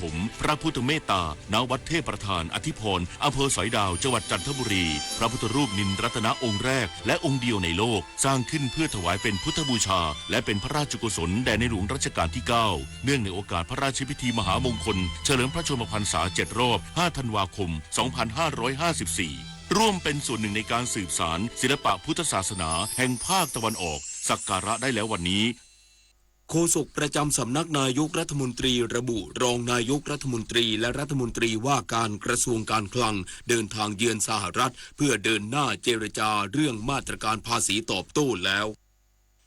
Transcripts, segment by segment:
ผมพระพุทธเมตตา ณ วัดเทพประธานอธิพร อำเภอสอยดาว จังหวัดจันทบุรี พระพุทธรูปนิลรัตนะองค์แรกและองค์เดียวในโลก สร้างขึ้นเพื่อถวายเป็นพุทธบูชา และเป็นพระราชกุศลแด่ในหลวงรัชกาลที่ เก้า เนื่องในโอกาสพระราชพิธีมหามงคล เฉลิมพระชนมพรรษา เจ็ด รอบ ห้า ธันวาคม สองพันห้าร้อยห้าสิบสี่ ร่วมเป็นส่วนหนึ่งในการสืบสานศิลปะพุทธศาสนาแห่งภาคตะวันออก สักการะได้แล้ววันนี้ โฆษกประจำสำนักนายกรัฐมนตรีระบุ รองนายกรัฐมนตรีและรัฐมนตรีว่าการกระทรวงการคลัง เดินทางเยือนสหรัฐ เพื่อเดินหน้าเจรจาเรื่องมาตรการภาษีตอบโต้แล้ว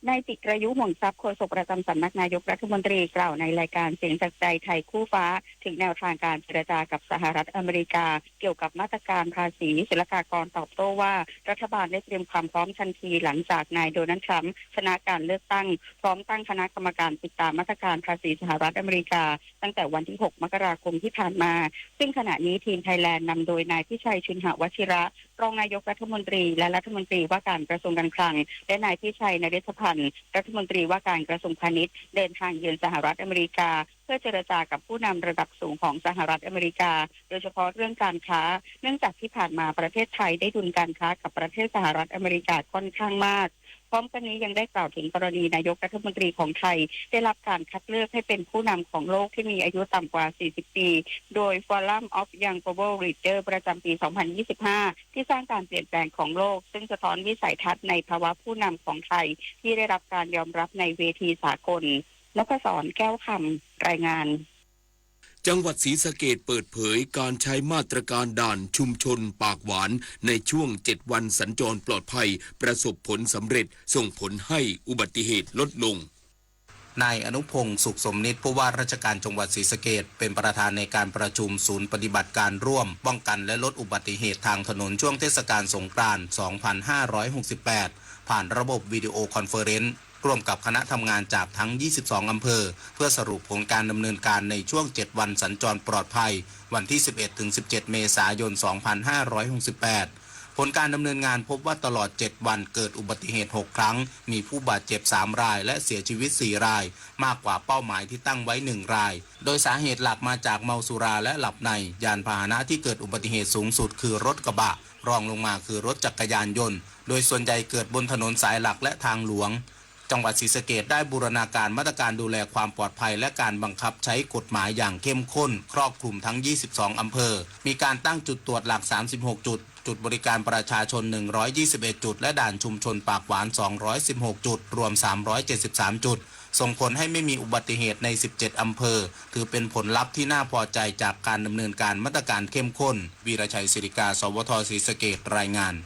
นายจิรายุ ห่วงทรัพย์ โฆษกประจำสำนักนายกรัฐมนตรี กล่าวในรายการเสียงจากใจไทยคู่ฟ้า ถึงแนวทางการเจรจากับสหรัฐอเมริกา เกี่ยวกับมาตรการภาษีศุลกากร ตอบโต้ว่า รัฐบาลได้เตรียมความพร้อมทันที หลังจากนายโดนัลด์ทรัมป์ชนะการเลือกตั้ง พร้อมตั้งคณะกรรมการติดตามมาตรการภาษีสหรัฐอเมริกา ตั้งแต่วันที่ หก มกราคมที่ผ่านมา ซึ่งขณะนี้ทีมไทยแลนด์นำโดยนายพิชัย ชุนหวัชิระ รองนายกรัฐมนตรี และรัฐมนตรีว่าการกระทรวงการคลัง และนายพิชัย นฤทธพันธ์ รัฐมนตรีว่าการกระทรวงพาณิชย์ เดินทางเยือนสหรัฐอเมริกา เพื่อเจรจากับผู้นำระดับสูงของสหรัฐอเมริกา โดยเฉพาะเรื่องการค้า เนื่องจากที่ผ่านมาประเทศไทยได้ดุลการค้ากับประเทศสหรัฐอเมริกาค่อนข้างมาก พร้อมกันนี้ยังได้กล่าวถึงกรณีนายกรัฐมนตรีของไทย ได้รับการคัดเลือกให้เป็นผู้นำของโลกที่มีอายุต่ำกว่า สี่สิบ ปี โดย Forum of Young Global Leader ประจำปี สองพันยี่สิบห้า ที่สร้างการเปลี่ยนแปลงของโลก ซึ่งสะท้อนวิสัยทัศน์ในภาวะผู้นำของไทย ที่ได้รับการยอมรับในเวทีสากล นพศร แก้วคำ รายงาน จังหวัดศรีสะเกษเปิดเผยการใช้มาตรการด่านชุมชนปากหวานในช่วงเจ็ดวันสัญจรปลอดภัยประสบผลสำเร็จ ส่งผลให้อุบัติเหตุลดลง นายอนุพงษ์ สุขสมนิต ผู้ว่าราชการจังหวัดศรีสะเกษ เป็นประธานในการประชุมศูนย์ปฏิบัติการร่วมป้องกันและลดอุบัติเหตุทางถนนช่วงเทศกาลสงกรานต์ สองพันห้าร้อยหกสิบแปด ผ่านระบบวิดีโอคอนเฟอเรนซ์ ร่วมกับคณะทำงานจากทั้ง ยี่สิบสอง อำเภอ เพื่อสรุปผลการดำเนินการในช่วง เจ็ด วันสัญจรปลอดภัย วันที่ สิบเอ็ด ถึง สิบเจ็ด เมษายน สองพันห้าร้อยหกสิบแปด ผลการดำเนินงานพบว่าตลอด เจ็ด วันเกิดอุบัติเหตุ หก ครั้ง มีผู้บาดเจ็บ สาม ราย และเสียชีวิต สี่ ราย มากกว่าเป้าหมายที่ตั้งไว้ หนึ่ง ราย โดยสาเหตุหลักมาจากเมาสุราและหลับใน ยานพาหนะที่เกิดอุบัติเหตุสูงสุดคือรถกระบะ รองลงมาคือรถจักรยานยนต์ โดยส่วนใหญ่เกิดบนถนนสายหลักและทางหลวง จังหวัดศรีสะเกษได้บูรณาการมาตรการดูแลความปลอดภัยและการบังคับใช้กฎหมายอย่างเข้มข้น ครอบคลุมทั้ง ยี่สิบสอง อำเภอ มีการตั้งจุดตรวจหลัก สามสิบหก จุด จุดบริการประชาชน หนึ่งร้อยยี่สิบเอ็ด จุด และด่านชุมชนปากหวาน สองร้อยสิบหก จุด รวม สามร้อยเจ็ดสิบสาม จุด ส่งผลให้ไม่มีอุบัติเหตุใน สิบเจ็ด อำเภอ ถือเป็นผลลัพธ์ที่น่าพอใจจากการดำเนินการมาตรการเข้มข้น วีรชัย ศิริกา สวท ศรีสะเกษ รายงาน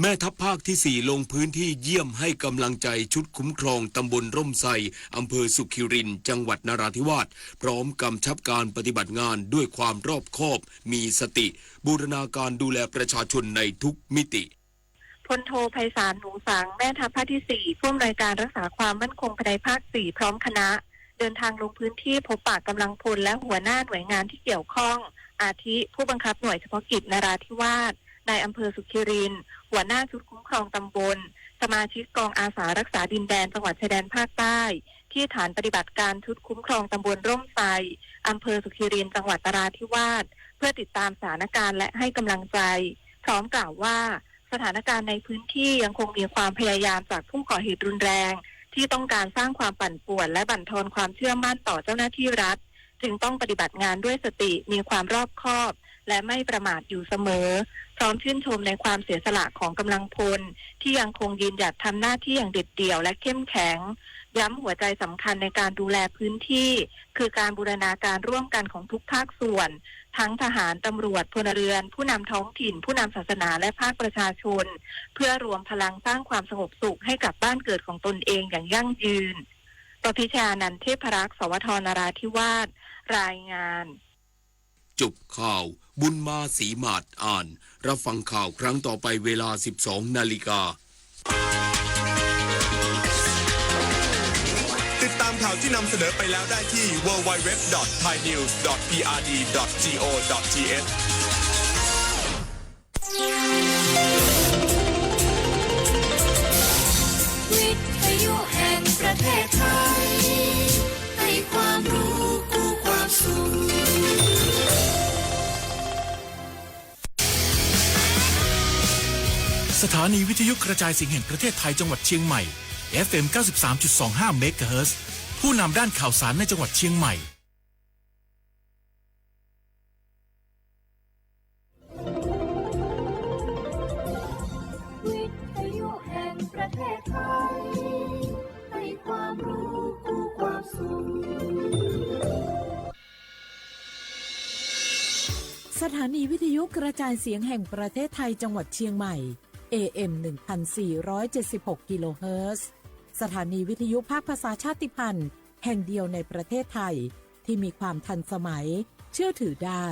แม่ทัพภาคที่ สี่ ลงพื้นที่เยี่ยมให้กำลังใจชุดคุ้มครองตำบลร่มไทร อำเภอสุขิรินทร์ จังหวัดนราธิวาส พร้อมกำชับการปฏิบัติงานด้วยความรอบคอบ มีสติ บูรณาการดูแลประชาชนในทุกมิติ พลโท ไพศาล หนูสัง แม่ทัพภาคที่ สี่ ผู้อำนวยการรักษาความมั่นคงภายในภาค สี่ พร้อมคณะ เดินทางลงพื้นที่พบปะกำลังพลและหัวหน้าหน่วยงานที่เกี่ยวข้อง อาทิ ผู้บังคับหน่วยเฉพาะกิจนราธิวาส นายอำเภอสุขิรินทร์ หัวหน้าชุดคุ้มครองตำบล สมาชิกกองอาสารักษาดินแดนจังหวัดชายแดนภาคใต้ ที่ฐานปฏิบัติการชุดคุ้มครองตำบลร่มไทร อำเภอสุขิรินทร์ จังหวัดนราธิวาส เพื่อติดตามสถานการณ์และให้กำลังใจ พร้อมกล่าวว่า สถานการณ์ในพื้นที่ยังคงมีความพยายามจากผู้ก่อเหตุรุนแรง ที่ต้องการสร้างความปั่นป่วนและบั่นทอนความเชื่อมั่นต่อเจ้าหน้าที่รัฐ จึงต้องปฏิบัติงานด้วยสติ มีความรอบคอบ และไม่ประมาทอยู่เสมอ พร้อมชื่นชมในความเสียสละของกำลังพล ที่ยังคงยืนหยัดทำหน้าที่อย่างเด็ดเดี่ยวและเข้มแข็ง ย้ำหัวใจสำคัญในการดูแลพื้นที่ คือการบูรณาการร่วมกันของทุกภาคส่วน ทั้งทหาร ตำรวจ พลเรือน ผู้นำท้องถิ่น ผู้นำศาสนา และภาคประชาชน เพื่อรวมพลังสร้างความสงบสุขให้กับบ้านเกิดของตนเองอย่างยั่งยืน ปพิชยานันท์ เทพรักษ์ สวท นราธิวาส รายงาน จบข่าว บุญมาศรีหมาดอ่าน รับฟังข่าวครั้งต่อไปเวลา สิบสอง นาฬิกา ติดตามข่าวที่นำเสนอไปแล้วได้ที่ ดับเบิลยู ดับเบิลยู ดับเบิลยู ดอท ไทยนิวส์ ดอท พีอาร์ดี ดอท จี โอ ดอท ที เอช วิทยุแห่งประเทศไทย ให้ความรู้กู้ความสุข สถานีวิทยุกระจายเสียงแห่งประเทศไทยจังหวัดเชียงใหม่ เอฟเอ็ม เก้าสิบสามจุดสองห้า เมกะเฮิรตซ์ ผู้นำด้านข่าวสารในจังหวัดเชียงใหม่ วิทยุแห่งประเทศไทย ให้ความรู้คู่ความสุข สถานีวิทยุกระจายเสียงแห่งประเทศไทยจังหวัดเชียงใหม่ เอเอ็ม หนึ่งพันสี่ร้อยเจ็ดสิบหก กิโลเฮิรตซ์ สถานีวิทยุภาคภาษาชาติพันธุ์แห่งเดียวในประเทศไทย ที่มีความทันสมัย เชื่อถือได้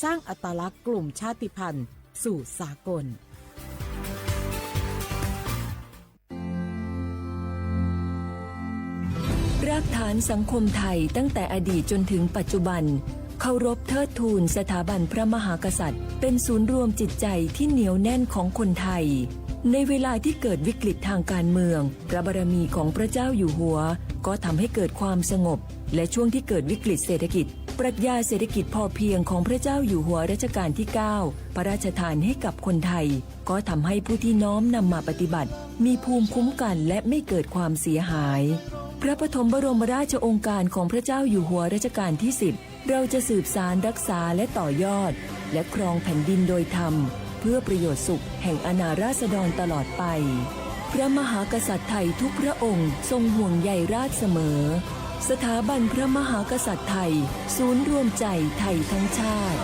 สร้างอัตลักษณ์กลุ่มชาติพันธุ์สู่สากล รากฐานสังคมไทยตั้งแต่อดีตจนถึงปัจจุบัน เคารพเทิดทูนสถาบันพระมหากษัตริย์ เป็นศูนย์รวมจิตใจที่เหนียวแน่นของคนไทย ในเวลาที่เกิดวิกฤตทางการเมือง พระบารมีของพระเจ้าอยู่หัว ก็ทำให้เกิดความสงบ และช่วงที่เกิดวิกฤตเศรษฐกิจ ปรัชญาเศรษฐกิจพอเพียงของพระเจ้าอยู่หัวรัชกาลที่ เก้า พระราชทานให้กับคนไทย ก็ทำให้ผู้ที่น้อมนำมาปฏิบัติ มีภูมิคุ้มกันและไม่เกิดความเสียหาย พระปฐมบรมราชโองการของพระเจ้าอยู่หัวรัชกาลที่ สิบ เราจะสืบสานรักษาและต่อยอด และครองแผ่นดินโดยธรรม เพื่อประโยชน์สุขแห่งอาณาราษฎรตลอดไป พระมหากษัตริย์ไทยทุกพระองค์ทรงห่วงใยราษฎรเสมอ สถาบันพระมหากษัตริย์ไทย ศูนย์รวมใจไทยทั้งชาติ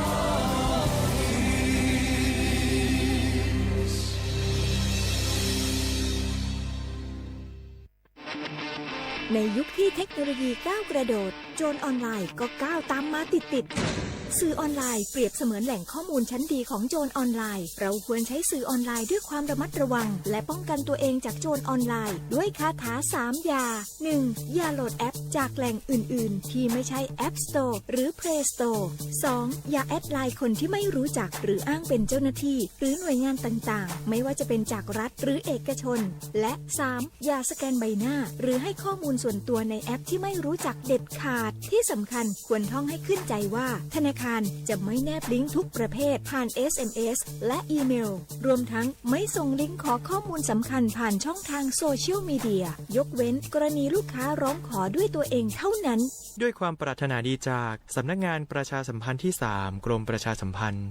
ในยุคที่เทคโนโลยีก้าวกระโดด โจรออนไลน์ก็ก้าวตามมาติดๆ สื่อออนไลน์เปรียบเสมือนแหล่งข้อมูลชั้นดีของโจรออนไลน์ เราควรใช้สื่อออนไลน์ด้วยความระมัดระวัง และป้องกันตัวเองจากโจรออนไลน์ ด้วยคาถาสามอย่า หนึ่ง อย่าโหลดแอปจากแหล่งอื่นๆ ที่ไม่ใช่ App Store หรือ Play Store สอง อย่าแอดไลน์คนที่ไม่รู้จัก หรืออ้างเป็นเจ้าหน้าที่ หรือหน่วยงานต่างๆ ไม่ว่าจะเป็นจากรัฐหรือเอกชน และ สาม อย่าสแกนใบหน้า หรือให้ข้อมูลส่วนตัวในแอปที่ไม่รู้จักเด็ดขาด ที่สำคัญควรท่องให้ขึ้นใจว่า ธนาคารจะไม่แนบลิงก์ทุกประเภทผ่าน เอสเอ็มเอส และอีเมล รวมทั้งไม่ส่งลิงก์ขอข้อมูลสำคัญผ่านช่องทางโซเชียลมีเดีย ยกเว้นกรณีลูกค้าร้องขอด้วยตัวเองเท่านั้น ด้วยความปรารถนาดีจากสำนักงานประชาสัมพันธ์ที่ สาม กรมประชาสัมพันธ์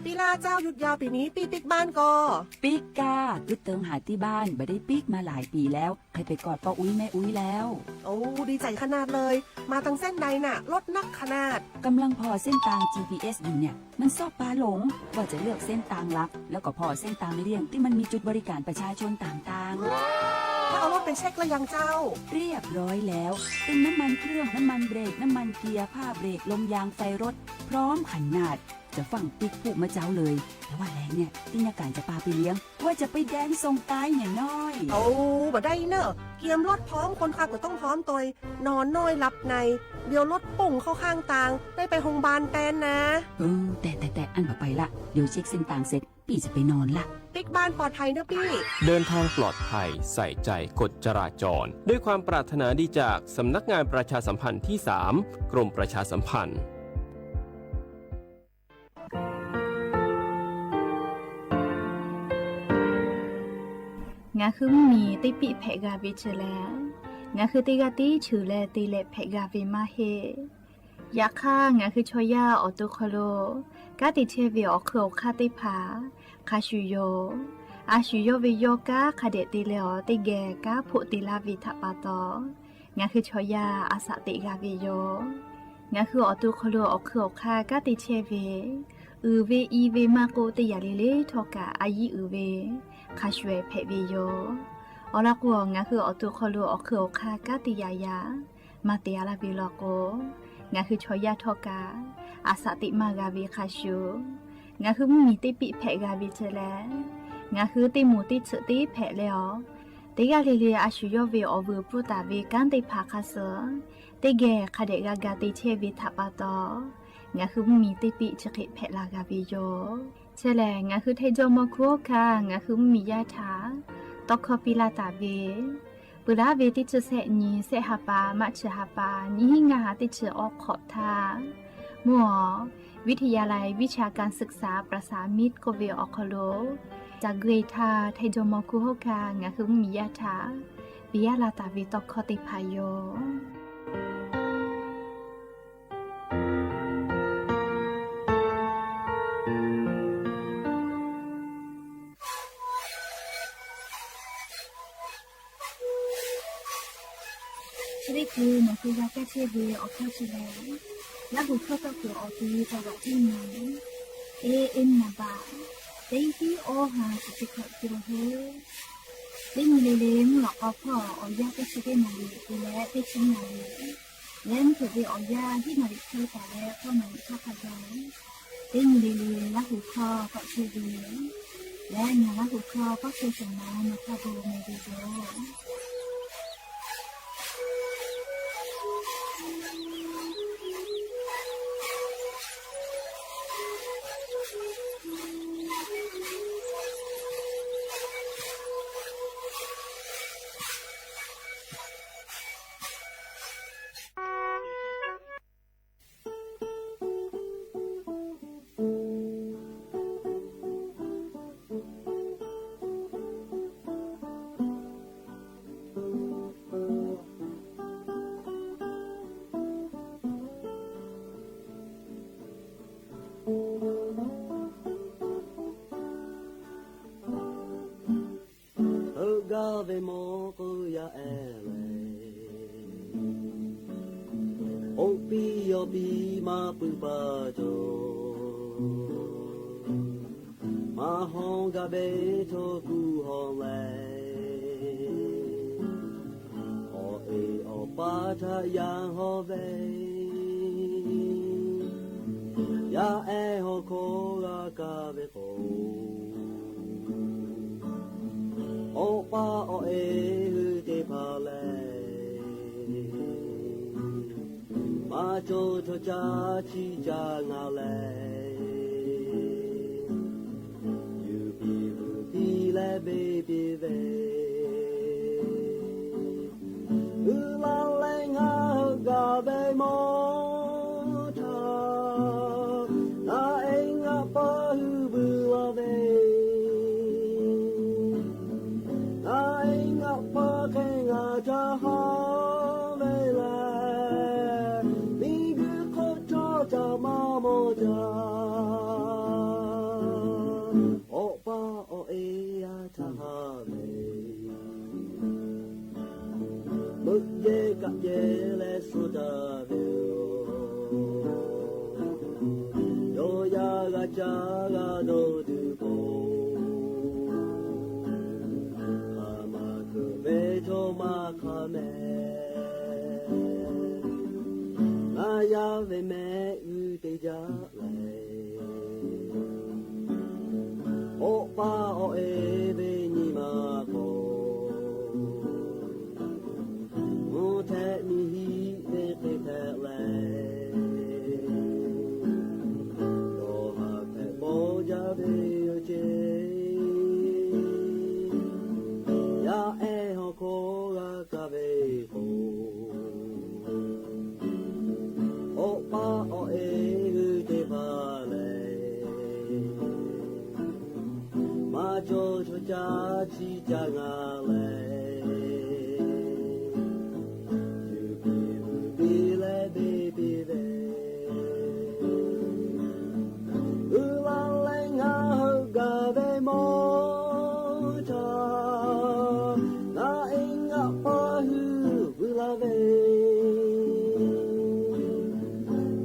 ปีลาเจ้า หยุดยาวปีนี้ ปี้ปิ๊กบ้านก่อ ปิ๊กก้า กึ๊ดเติงหาตี้บ้าน บ่ได้ปิ๊กมาหลายปี๋แล้ว ใค่ไปกอดป้ออุ๊ยแม่อุ๊ยแล้ว โอ้ ดีใจ๋ขนาดเลย มาตังเส้นใดน่ะ รถนักขนาด ก่ำลังผ่อเส้นตาง จีพีเอส อยู่เนี่ย มันซอกปาหลง ว่าจะเลือกเส้นตางลัก แล้วก็ผ่อเส้นตางเลี่ยงตี้มันมีจุดบริการประชาชนต่างๆ ถ้าเอารถไปเช็คแล้วยังเจ้า เรียบร้อยแล้ว ตึงน้ำมันเครื่อง น้ำมันเบรก น้ำมันเกียร์ ผ้าเบรก ลมยาง ไฟรถ พร้อมขนาด จะฟั่งปิ๊กพูกเมื่อเจ๊าเลย แต่ว่าแลงเนี่ย ตี้ยาก๋านจะปาไปเลี้ยง ว่าจะไปแดนส่งตายเนี่ยน้อย โอ้ บ่ได้เน่อ เกียมรถพร้อม คนขับก็ต้องพร้อมตวย นอนน้อยหลับใน เดี๋ยวรถป่งเข้าข้างตาง ได้ไปโฮงบาลแตนนะ เออ แต่ แต่ แต่ อั้นบ่ไปละ เดี๋ยวเช็คเส้นตางเสร็จ ปี้จะไปนอนละ ปิ๊กบ้านปลอดภัยเน่อปี้ เดินทางปลอดภัย ใส่ใจกฎจราจร ด้วยความปรารถนาดีจากสำนักงานประชาสัมพันธ์ที่ สาม กรมประชาสัมพันธ์ Ngaˬ hui mvuhˇ miˬ teˇ piˆ hpehꞈ g'a ve chi leh, ngaˬ hui teˇ g'aˇ tiˉ cheuˬ leh te leh hpehꞈ g'a ve maˇ heˆ. Yaꞈ hk'aˇ, ngaˬ hui chaw yaˇ awˬ to hk'aw lo kanˉ te chehˇ ve awˬ hk'eun awˬ hk'aˇ teˇ hpaˍ hk'a shuˍ yoˬ. A shuˍ yawˇ ve yawˇ kanˉ hk'a dehꞈ te leh awˬ teˇ geh kanˉ hpoˆ te laˇ ve htaꞈ pa taw, ngaˬ hui chaw yaˇ a shaꞈ teꞈ g'a ve yoˬ. Ngaˬ hui awˬ to hk'aw lo awˬ hk'eun awˬ hk'aˇ kanˉ te chehˇ ve, uiˍ ve i ve maˇ k'oˆ, teˇ yanˇ le le htawˇ kaꞈ a yiˉ uiˍ ve hk'a shuˍ hpehꞈ ve yoˬ. Awˬ lawn k'o, ngaˬ hui awˬ to hk'aw lo awˬ hk'eun awˬ hk'aˇ kanˉ te yaꞈ yaꞈ maˇ te a laˇ ve law k'o, ngaˬ hui chaw yaˇ htawˇ kaꞈ a shaꞈ teꞈ maˇ g'a ve hk'a shuˍ, ngaˬ hui mvuhˇ miˬ teˇ piˆ hpehꞈ g'a ve chi leh, ngaˬ hui teˇ moˍ teˇ tsuhꞈ teˇ hpehꞈ leh awˬ, teˇ g'aˇ le le a shuˍ yawˇ ve awˬ vuiˬ pfuhˇ taˍ ve kanˉ teˇ hpaˍ hk'a suh teˇ geh hk'a dehꞈ g'a ga te chehˇ ve htaꞈ pa taw, ngaˬ hui mvuhˇ miˬ teˇ piˆ chi hk'e hpehꞈ la g'a ve yoˬ. Chi lehˬ, ngaˬ hui hteˇ jawˇ mawˇ hkuˇ oˇ hkaˇ ngaˬ hui mvuhˇ miˬ yaˇ htaꞈ tawˇ hkawˇ piˇ laˇ taˍ ve, peuˬ laˇ ve teˇ chi sehˆ nyi sehˆ ha pa maˇ chi ha pa nyiˇ hinˉ ngaˇ ha teˇ chi awˬ hk'awꞈ htaˇ, မုၢ် วิทยาลัยวิชาการศึกษาประสานมิตร k'oˆ ve awˬ hk'aw lo, caˬ gui htaˇ htaiˇ jawˇmawˇ hkunˉ hawˉ hkanˇ ngaˬ hui mvuhˇmiˬ yaˇ htaꞈ piˇ yaˇ la taˍ ve tawˇ hkawˇ teˇ hpaˍ yoˬ. Chi teˇ hkui nawˬ hui g'a kaˇ chehˇ ve awˬ hkawˇ chi lehˬ, Laˇ huˍ hkawˇ tawˇ kuiˬ awˬ ti cawˬ g'aꞈ teˇ nyi, e e naˍ baꞈ, teˇ tiˉ awˇ ha chi chi hkawꞈ te la heˆ. Teˇ nyi le le mvuhˇ lawꞈ k'aw hpawˇ awˬ yanˇ teˇ chi teˇ naˍ riˍ te leh teˇ chi naˍ riˍ, leh mvuhˇ hpeuꞈ ve awˬ yanˇ hiˉ naˍ riˍ hk'e taˍ leh k'awˇ naˍ riˍ hk'aˇ hk'a gaˬ, teˇ nyi le le Laˇ huˍ hkawˇ tawˆ chehˇ ve leh, ngaˬ Laˇ huˍ hkawˇ k'awˇ chehˇ shawˍ ma nawˬ hk'a gu meh ve yoˬ. Heuˆ gaˇ ve mawˇ k'oˆ yaˇ ehˉ lehˬ, k'oˆ piˇ yaw piˇ maˇ pui pa cawˬ. Maˇ hawˇ gaˇ ve chaw kuˬ hawˬ leh, awˬ e awˬ pa htaꞈ yaˇ hawˇ ve, yaˇ ehˉ hawˇ hkawˇ g'a kaˇ ve k'o, awˬ pa awˬ e hui teˇ hpaˍ lehˬ, maˇ cawˬ chaw caˇ chi caˇ ngaˬ lehˬ, yuˬ piˇ vuiˬ piˇ leh beˇ piˇ ve, uiˍ la leh ngaˬ heuˆ gaˇ ve mawˇ htaꞈ ngaˬ e ngaˬ pa hui vuiˬ la ve, ngaˬ e ngaˬ pa hk'e ngaˬ ca haˉ ve lehˬ, miˬguiˬ hk'oˆ cawˇ caꞈ maˇ mawˬ caꞈ. Awˬ pa awˬ e yaˇ htaꞈ haˉ ve, meuꞈ yehˇ kaꞈ yehˇ leh suh taˍ ve yoˬ. Yawˇ yaˇ g'a caˇ g'a dawˇ tuˬ k'o, hk'aˬ ma hkeuꞈ ve chaw maˇ hk'aˬ mehˍ. Ngaˬ yaˇ ve mehˆ g'uˇ teˇ jaˇ lehˬ, awˬ pa awˬ e ve nyi ma k'o, mvuhˇ htehꞈ miˬ hiˆ ve hk'e hpehꞈ leh, dawˬ haˍ hpehꞈ paw jaˇ ve yoˬ ceˇ. Yaˇ ehˉ hawˇ hkawˇ g'a kaˇ ve k'o, awˬ pa awˬ e hui teˇ hpaˍ lehˬ, maˇ cawˬ chaw caˇ chi caˇ ngaˬ lehˬ, yuˬ piˇ vuiˬ piˇ leh beˇ piˇ ve, uiˍ la leh ngaˬ heuˆ gaˇ ve mawˇ htaꞈ ngaˬ e ngaˬ pa hui vuiˬ la ve,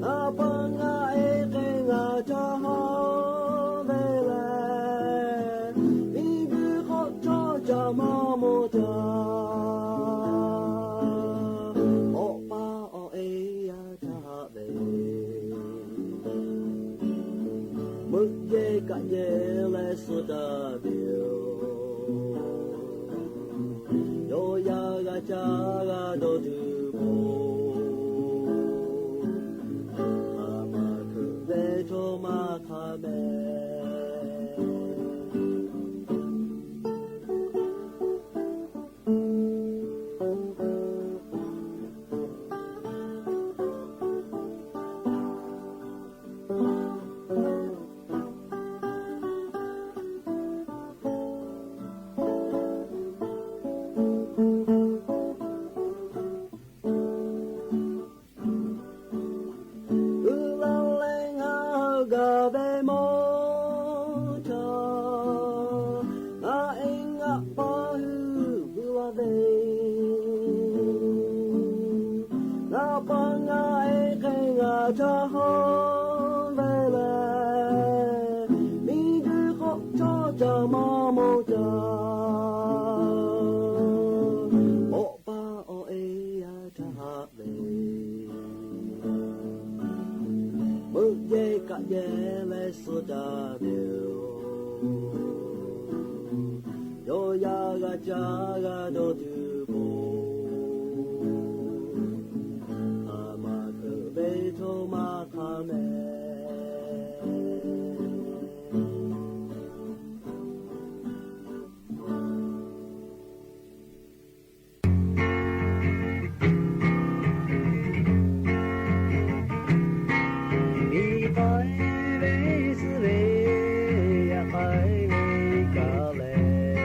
ngaˬ pa ngaˬ e hk'e ngaˬ ca haˉ ve lehˬ, miˬguiˬ hk'oˆ cawˇ caꞈ maˇ mawˬ caꞈ. Awˬ pa awˬ e yaˇ htaꞈ haˉ ve, meuꞈ yehˇ kaꞈ yehˇ leh suh taˍ ve yoˬ. Yawˇ yaˇ g'a caˇ g'a dawˇ tuˬ k'o, hk'aˬ ma hkeuꞈ ve chaw maˇ hk'aˬ mehˍ. Paˍ ngaˬ e hk'e ngaˬ htaꞈ haw ve lehˬ, miˬguiˬ hk'aw chaw caˬ maˇ mawˬ caˬ. Awˬ pa awˬ e yaˇ htaꞈ haꞈ ve, meuꞈ yehˇ kaꞈ yehˇ leh suh taˍ ve yoˬ. Yawˇ yaˇ g'a caˇ g'a dawˇ tuˬ k'o, a maˇ keuꞈ ve htoˇ maˇ hk'a mehˍ. Miˬ k'ai ve suh ve, yaꞈ k'ai ve kaꞈ lehˬ,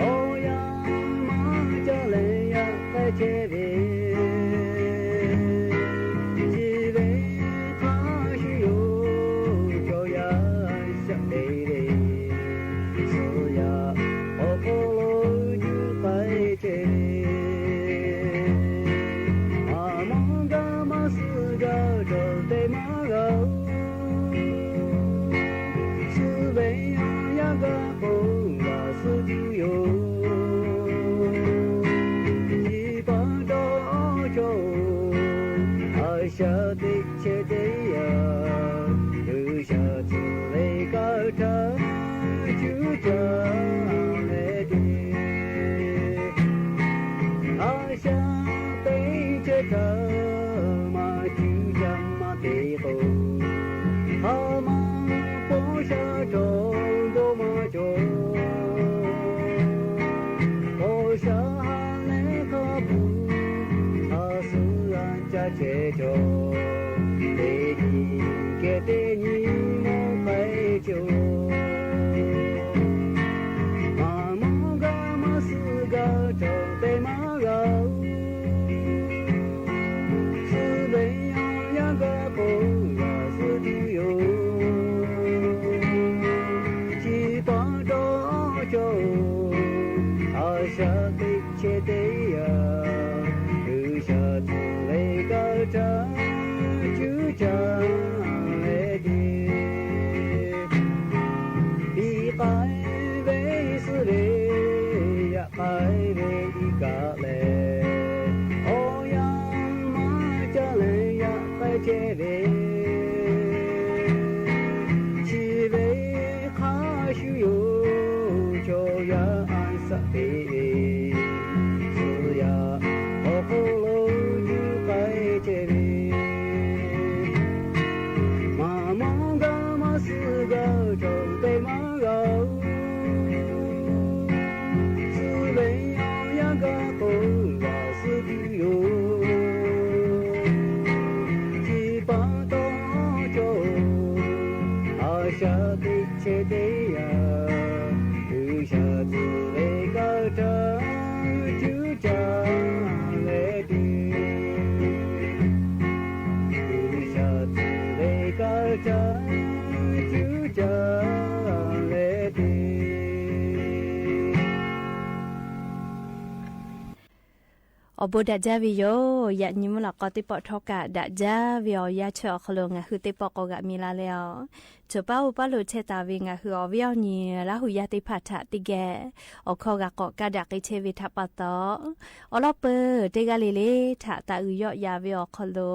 awˬ yanˇ maˇ caˇ leh yaꞈ k'ai chehˇ ve, chi ve hk'a shuˍ yoˬ, chaw yaˇ shaꞈ teꞈ ve, suh yaꞈ awˬ hk'aw lo juˇ k'ai chehˇ ve, maˇ mawˇ gaˇ maˇ suh gaˇ cawˬ te maˇ g'a-oˬ. Suh ve awˬ yanˇ gaˇ k'o g'a suh tuˬ yoˬ. Chi pa taw chaw-oˬ, a shaꞈ teꞈ chehˇ teˇ yanˇ, G'uiˬsha tcuh ve kaꞈ htaˇ cuˇ caˇ leh te. A shaꞈ teꞈ chehˇ htaˇ maˇ cuˇ caˇ maˇ te k'o, a maˇ paw sha cawˬ dawˇ maˇ cawˬ. Paw sha ha leh hk'a puˬ hk'a suh g'a caˇ chehˇ cawˬ. Teˇ nyi kehˬ teˇ nyi mawˇ k'ai chehˇ-oˬ. Maˇ mawˇ gaˇ maˇ suh gaˇ cawˬ te maˇ g'a-oˬ. Suh ve awˬ yanˇ gaˇ k'o g'a suh tuˬ yoˬ. Chi pa taw chaw-oˬ, a shaꞈ teꞈ chehˇ teˇ yanˇ, G'uiˬsha tcuh ve kaꞈ htaˇ cuˇ caˇ leh te. Miˬ k'ai ve suh ve, yaꞈ k'ai ve kaꞈ lehˬ, awˬ yanˇ maˇ caˇ leh yaꞈ k'ai chehˇ ve, chi ve hk'a shuˍ yoˬ, chaw yaˇ a shaꞈ teꞈ ve, suh yaꞈ awˬ hk'aw lo juˇ k'ai chehˇ ve, maˇ mawˇ gaˇ maˇ suh gaˇ cawˬ te maˇ g'a-oˬ. Suh ve awˬ yanˇ gaˇ k'o g'a suh tuˬ yoˬ. Chi pa taw chaw-oˬ, a shaꞈ teꞈ chehˇ teˇ yanˇ, G'uiˬsha tcuh ve kaꞈ htaˇ cuˇ caˇ leh te. G'uiˬsha tcuh ve kaꞈ htaˇ cuˇ caˇ leh te. Awˬ bon daꞈ jaˇ ve yoˬ. Yaꞈ nyi mvuhˇ lawꞈ k'aw teˇ pawˆ htawˇ kaꞈ daꞈ jaˇ ve awˬ yanˇ chi awˬ hk'aw lo ngaˬ hui teˇ pawˆ k'awꞈ g'aꞈ mi la leh-aˬ, chaw paˉ oˇ paˉ lo chehˇ taˍ ve ngaˬ hui awˬ viˉ awˬ nyi Laˇ hu yaˇ teˇ hpaˍ htaꞈ teˇ geh awˬ hkawˇ g'a k'awꞈ kaˇ daꞈ k'ai chehˇ ve htaꞈ pa taw, awˬ lawn peuˬ teˇ g'aˇ le le htaꞈ taˍ uiˍ yawˆ ya ve awˬ hk'aw lo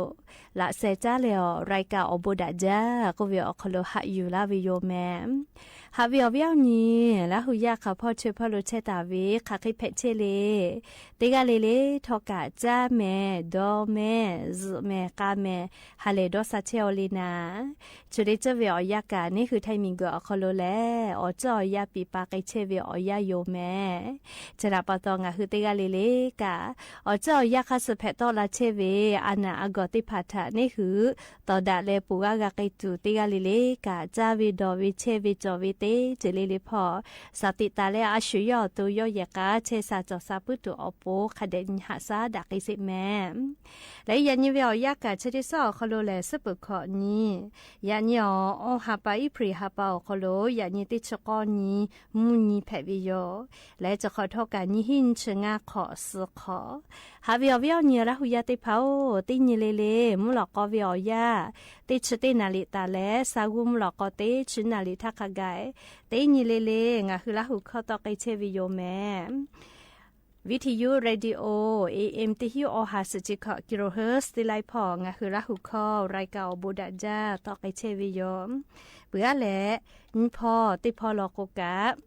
laꞈ sheh caˉ leh-aˬ, รายการ awˬ bon daꞈ jaˇ k'oˆ ve awˬ hk'aw lo haꞈ yuˬ laˇ ve yoˬ mehˍ. Haꞈ ve awˬ viˉ awˬ nyi Laˇ hu yaˇ hk'aˬ hpawˇ chaweh hpawˇ lo chehˇ taˍ ve hk'aˬ hk'e hpehꞈ chehˇ le. Teˇ g'aˇ le le htawˇ kaꞈ caˇ mehˍ, dawˇ mehˍ, zuhꞈ mehˍ, k'a mehˍ, ha lehˬ dawˇ sha chehˇ-aw le naˍ. Chi teˇ ceuˬ ve awˬ yanˇ kaꞈ neˇ hui htaiˇ miˬguiˬ awˬ hk'aw lo lehˬ, awˬ ceuˬ awˬ yanˇ piˍ pa k'ai chehˇ ve awˬ yanˇ yoˬ mehˍ. Chi htaꞈ pa taw ngaˬ hui teˇ g'aˇ le le kaꞈ, awˬ ceuˬ awˬ yanˇ hk'a suh hpehꞈ tawˆ la chehˇ ve, a naˬ a gawˬ teˇ hpaˍ htaꞈ neˇ hui tawˍ daꞈ leh ponˬ g'aˇ g'a k'ai tuˬ, teˇ g'aˇ le le kaꞈ caˇ ve dawˬ ve chehˇ ve cawˬ ve teˇ ceuˬ le le hpawˇ, shaˍ tiꞈ taˍ leh a shu yawˇ awˬ to yawˇ yehˬ k'a chehˇ sha cawˬ sha puiˉ tuˬ awˬ pon hk'a dehꞈ nyi haꞈ shaˉ daꞈ k'ai sheˍ mehˍ. Leh yaꞈ nyi ve awˬ yanˇ kaꞈ chi teˇ suhˉ awˬ hk'aw lo lehˬ, suhˉ peuˬ hkawꞈ nyi, yaꞈ nyi awˬ, awˬ ha pa April ha pa awˬ hk'aw lo yaꞈ nyi teˇ chi k'awˇ nyi mvuhˇ nyi hpehꞈ ve yoˬ. Leh chi hk'awꞈ htawˇ kaꞈ nyiˇ hinˉ nyiˇ chi ngaˇ hk'awꞈ suh hk'awꞈ. Haꞈ ve awˬ viˉ awˬ nyi Laˇ hu yaˇ teˇ hpaˍ-oˬ, teˇ nyi le le mvuhˇ lawꞈ k'aw ve awˬ yanˇ, teˇ chi teˇ naˍ riˍ taˍ leh sa g'uˇ mvuhˇ lawꞈ k'aw teˇ chi naˍ riˍ htaˇ hk'a gaˬ, teˇ nyi le le ngaˬ hui Laˇ hu hkawˇ tawˆ k'ai chehˇ ve yoˬ mehˍ. Viˉ hti yuˇ radio A M teˇ hinˉ awˬ ha suhˍ chi hkawꞈ kilohertz teˇ laiˉ hpawˇ ngaˬ hui Laˇ hu hkawˇ รายการ awˬ bon daꞈ jaˇ tawˆ k'ai chehˇ ve yoˬ. Peuˬ aˉ leh, nyiˇ hpawˇ teˇ hpawˇ law k'o kaꞈ,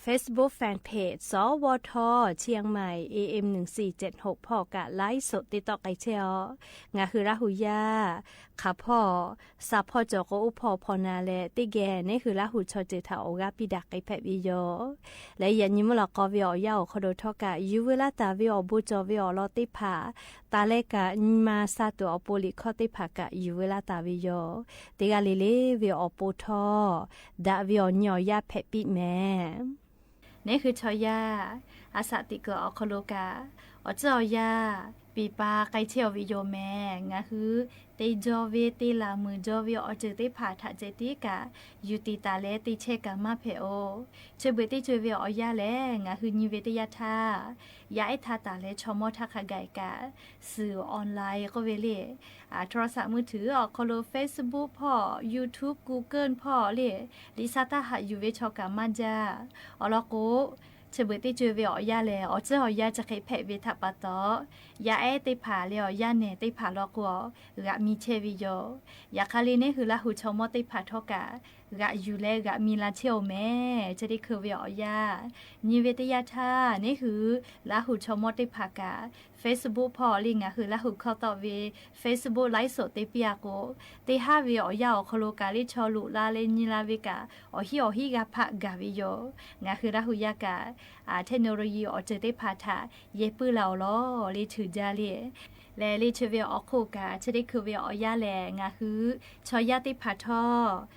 Facebook fan page สวท เชียงใหม่ A M หนึ่งสี่เจ็ดหก hpawˇ kaꞈ ไลฟ์สด te tawˆ k'ai chehˇ-aˬ. Ngaˬ hui Laˇ hu yaˇ hk'aˬ hpawˇ, sa hpawˇ cawˬ k'o oˇ hpawˇ hpawnˬ na leh teˇ geh neˉ hui Laˇ hu chaw ceuˬ htaꞈ awˬ g'aˇ piˇ daꞈ k'ai hpehꞈ ve yoˬ. Leh yaꞈ nyi mvuhˇ lawꞈ k'aw ve awˬ yanˇ awˬ hk'aw lo htawˇ kaꞈ yuˬ veu laˇ taˍ ve awˬ bon cawˬ ve awˬ lawn teˇ hpaˍ, taˍ leh kaꞈ nyi ma sha tuˬ awˬ pon liꞈ hkawˇ teˇ hpaˍ kaꞈ yuˬ veu laˇ taˍ ve yoˬ. Teˇ g'aˇ le le ve awˬ pon htawˇ, daꞈ ve awˬ nyi awˬ yanˇ hpehꞈ piˇ mehˍ. Neˉ hui chaw yaˇ, a shaꞈ teꞈ kuiˬ awˬ hk'aw lo kaꞈ, awˬ tcuhˉ awˬ yanˇ piˍ pa k'ai chehˇ-aˬ ve yoˬ mehˍ. Ngaˬ hui te jaw ve, te laˬ muiˬ jaw ve awˬ ceuˬ teˇ hpaˍ htaꞈ ceh tiˉ kaꞈ yuˬ tiˍ taˍ leh te chehˇ kaꞈ maˇ hpehꞈ-oˬ. Chi beuꞈ teˇ ceuˬ ve awˬ yanˇ lehˬ, ngaˬ hui nyi ve teˇ yanˇ htaˇ, yaˇ ehˉ htaˇ taˍ leh chaw mawˇ htaˇ hk'a gaˬ kaꞈ, suhˍ online k'oˆ ve le, โทรศัพท์มือถือ awˬ hk'aw lo Facebook hpawˇ, YouTube, Google hpawˇ le, liꞈ sha taˇ haꞈ yuˬ ve chaw kaꞈ maˇ jaˇ. Awˬ lawn k'o, chi beuꞈ teˇ ceuˬ ve awˬ yanˇ lehˬ, awˬ tcuhˉ awˬ yanˇ chi hk'e hpehꞈ ve htaꞈ pa taw, yaˇ ehˉ teˇ hpaˍ leh awˬ yaˇ nehˬ teˇ hpaˍ law k'o, g'aꞈ mi chehˇ ve yoˬ. Yaꞈ hk'aˇ le neˉ hui Laˇ hu chaw mawˇ teˇ hpaˍ htawˇ kaꞈ, g'aꞈ yuˬ leh g'aꞈ mi la chehˇ-oˬ mehˍ. Chi teˇ hkui ve awˬ yanˇ, nyi ve teˇ yanˇ htaˇ neˉ hui Laˇ hu chaw mawˇ teˇ hpaˍ kaꞈ, Facebook hpawˇ le ngaˬ hui Laˇ hu hkawˇ tawˆ ve Facebook ไลฟ์สด te piˇ-a k'o, teˇ haˉ ve awˬ yanˇ awˬ hk'aw lo kaꞈ le chaw loꞈ la leh nyi la ve kaꞈ, awˬ hinˉ awˬ hinˉ g'a hpaˆ gaˬ ve yoˬ. Ngaˬ hui Laˇ hu yaˇ kaꞈ, technology awˬ ceuˬ teˇ hpaˍ htaꞈ yehˬ puiˉ la-oˬ law le ceuˬ jaˇ le. Lehˬ le chi ve awˬ hk'oˆ kaꞈ, chi teˇ hkui ve awˬ yanˇ lehˬ, ngaˬ hui chaw yaˇ teˇ hpaˍ htawˇ,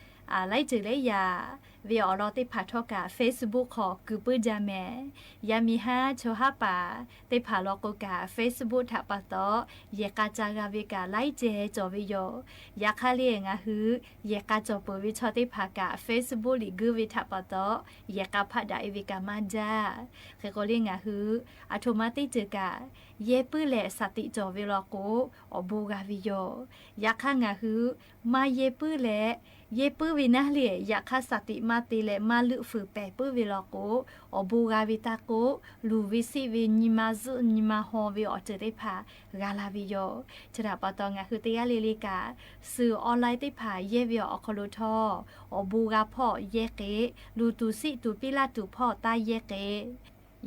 laiˉ ceuˬ laiˉ yaꞈ ve awˬ lawn teˇ hpaˍ htawˇ kaꞈ Facebook hk'aw kuiˬ puiˉ jaˇ mehˍ. Yaˇ miˇ haˉ chaw haˉ paˍ teˇ hpaˍ law k'o kaꞈ, Facebook htaꞈ pa taw yehˬ k'a ca g'a ve kaꞈ laiˉ ceh cawˬ ve yoˬ. Yaꞈ hk'aˇ le ngaˬ hui yehˬ k'a cawˬ peuˬ ve chaw teˇ hpaˍ kaꞈ, Facebook liꞈ guiˇ ve htaꞈ pa taw yehˬ k'a hpaˆ daꞈ-e ve kaꞈ maˇ jaˇ. Hk'e k'o le ngaˬ hui aˬ htoꞈ ma teˇ ceuˬ kaꞈ yehˬ puiˉ leh shaˍ tiꞈ cawˬ ve law k'o, awˬ bon g'a ve yoˬ. Yaꞈ hk'aˇ ngaˬ hui maˇ yehˬ puiˉ leh, yehˬ puiˉ ve naˉ le, yaꞈ hk'aˇ shaˍ tiꞈ maˇ te leh maˇ leuˆ fuiˍ pehˍ puiˉ ve law k'o, awˬ bon g'a ve taˇ k'oˆ, luˬ ve siˆ ve nyi ma zuhˆ nyi ma haw ve awˬ ceuˬ teˇ hpaˍ g'a la ve yoˬ. Chi htaꞈ pa taw ngaˬ hui teˇ g'aˇ le le kaꞈ, suhˍ online teˇ hpaˍ yehˇ ve awˬ hk'aw lo htawˇ, awˬ bon g'a hpawˇ yehˇ k'e, luˬ tuˬ siˆ tuˬ piˇ laˇ tuˬ hpawˇ taˇ yehˇ k'e,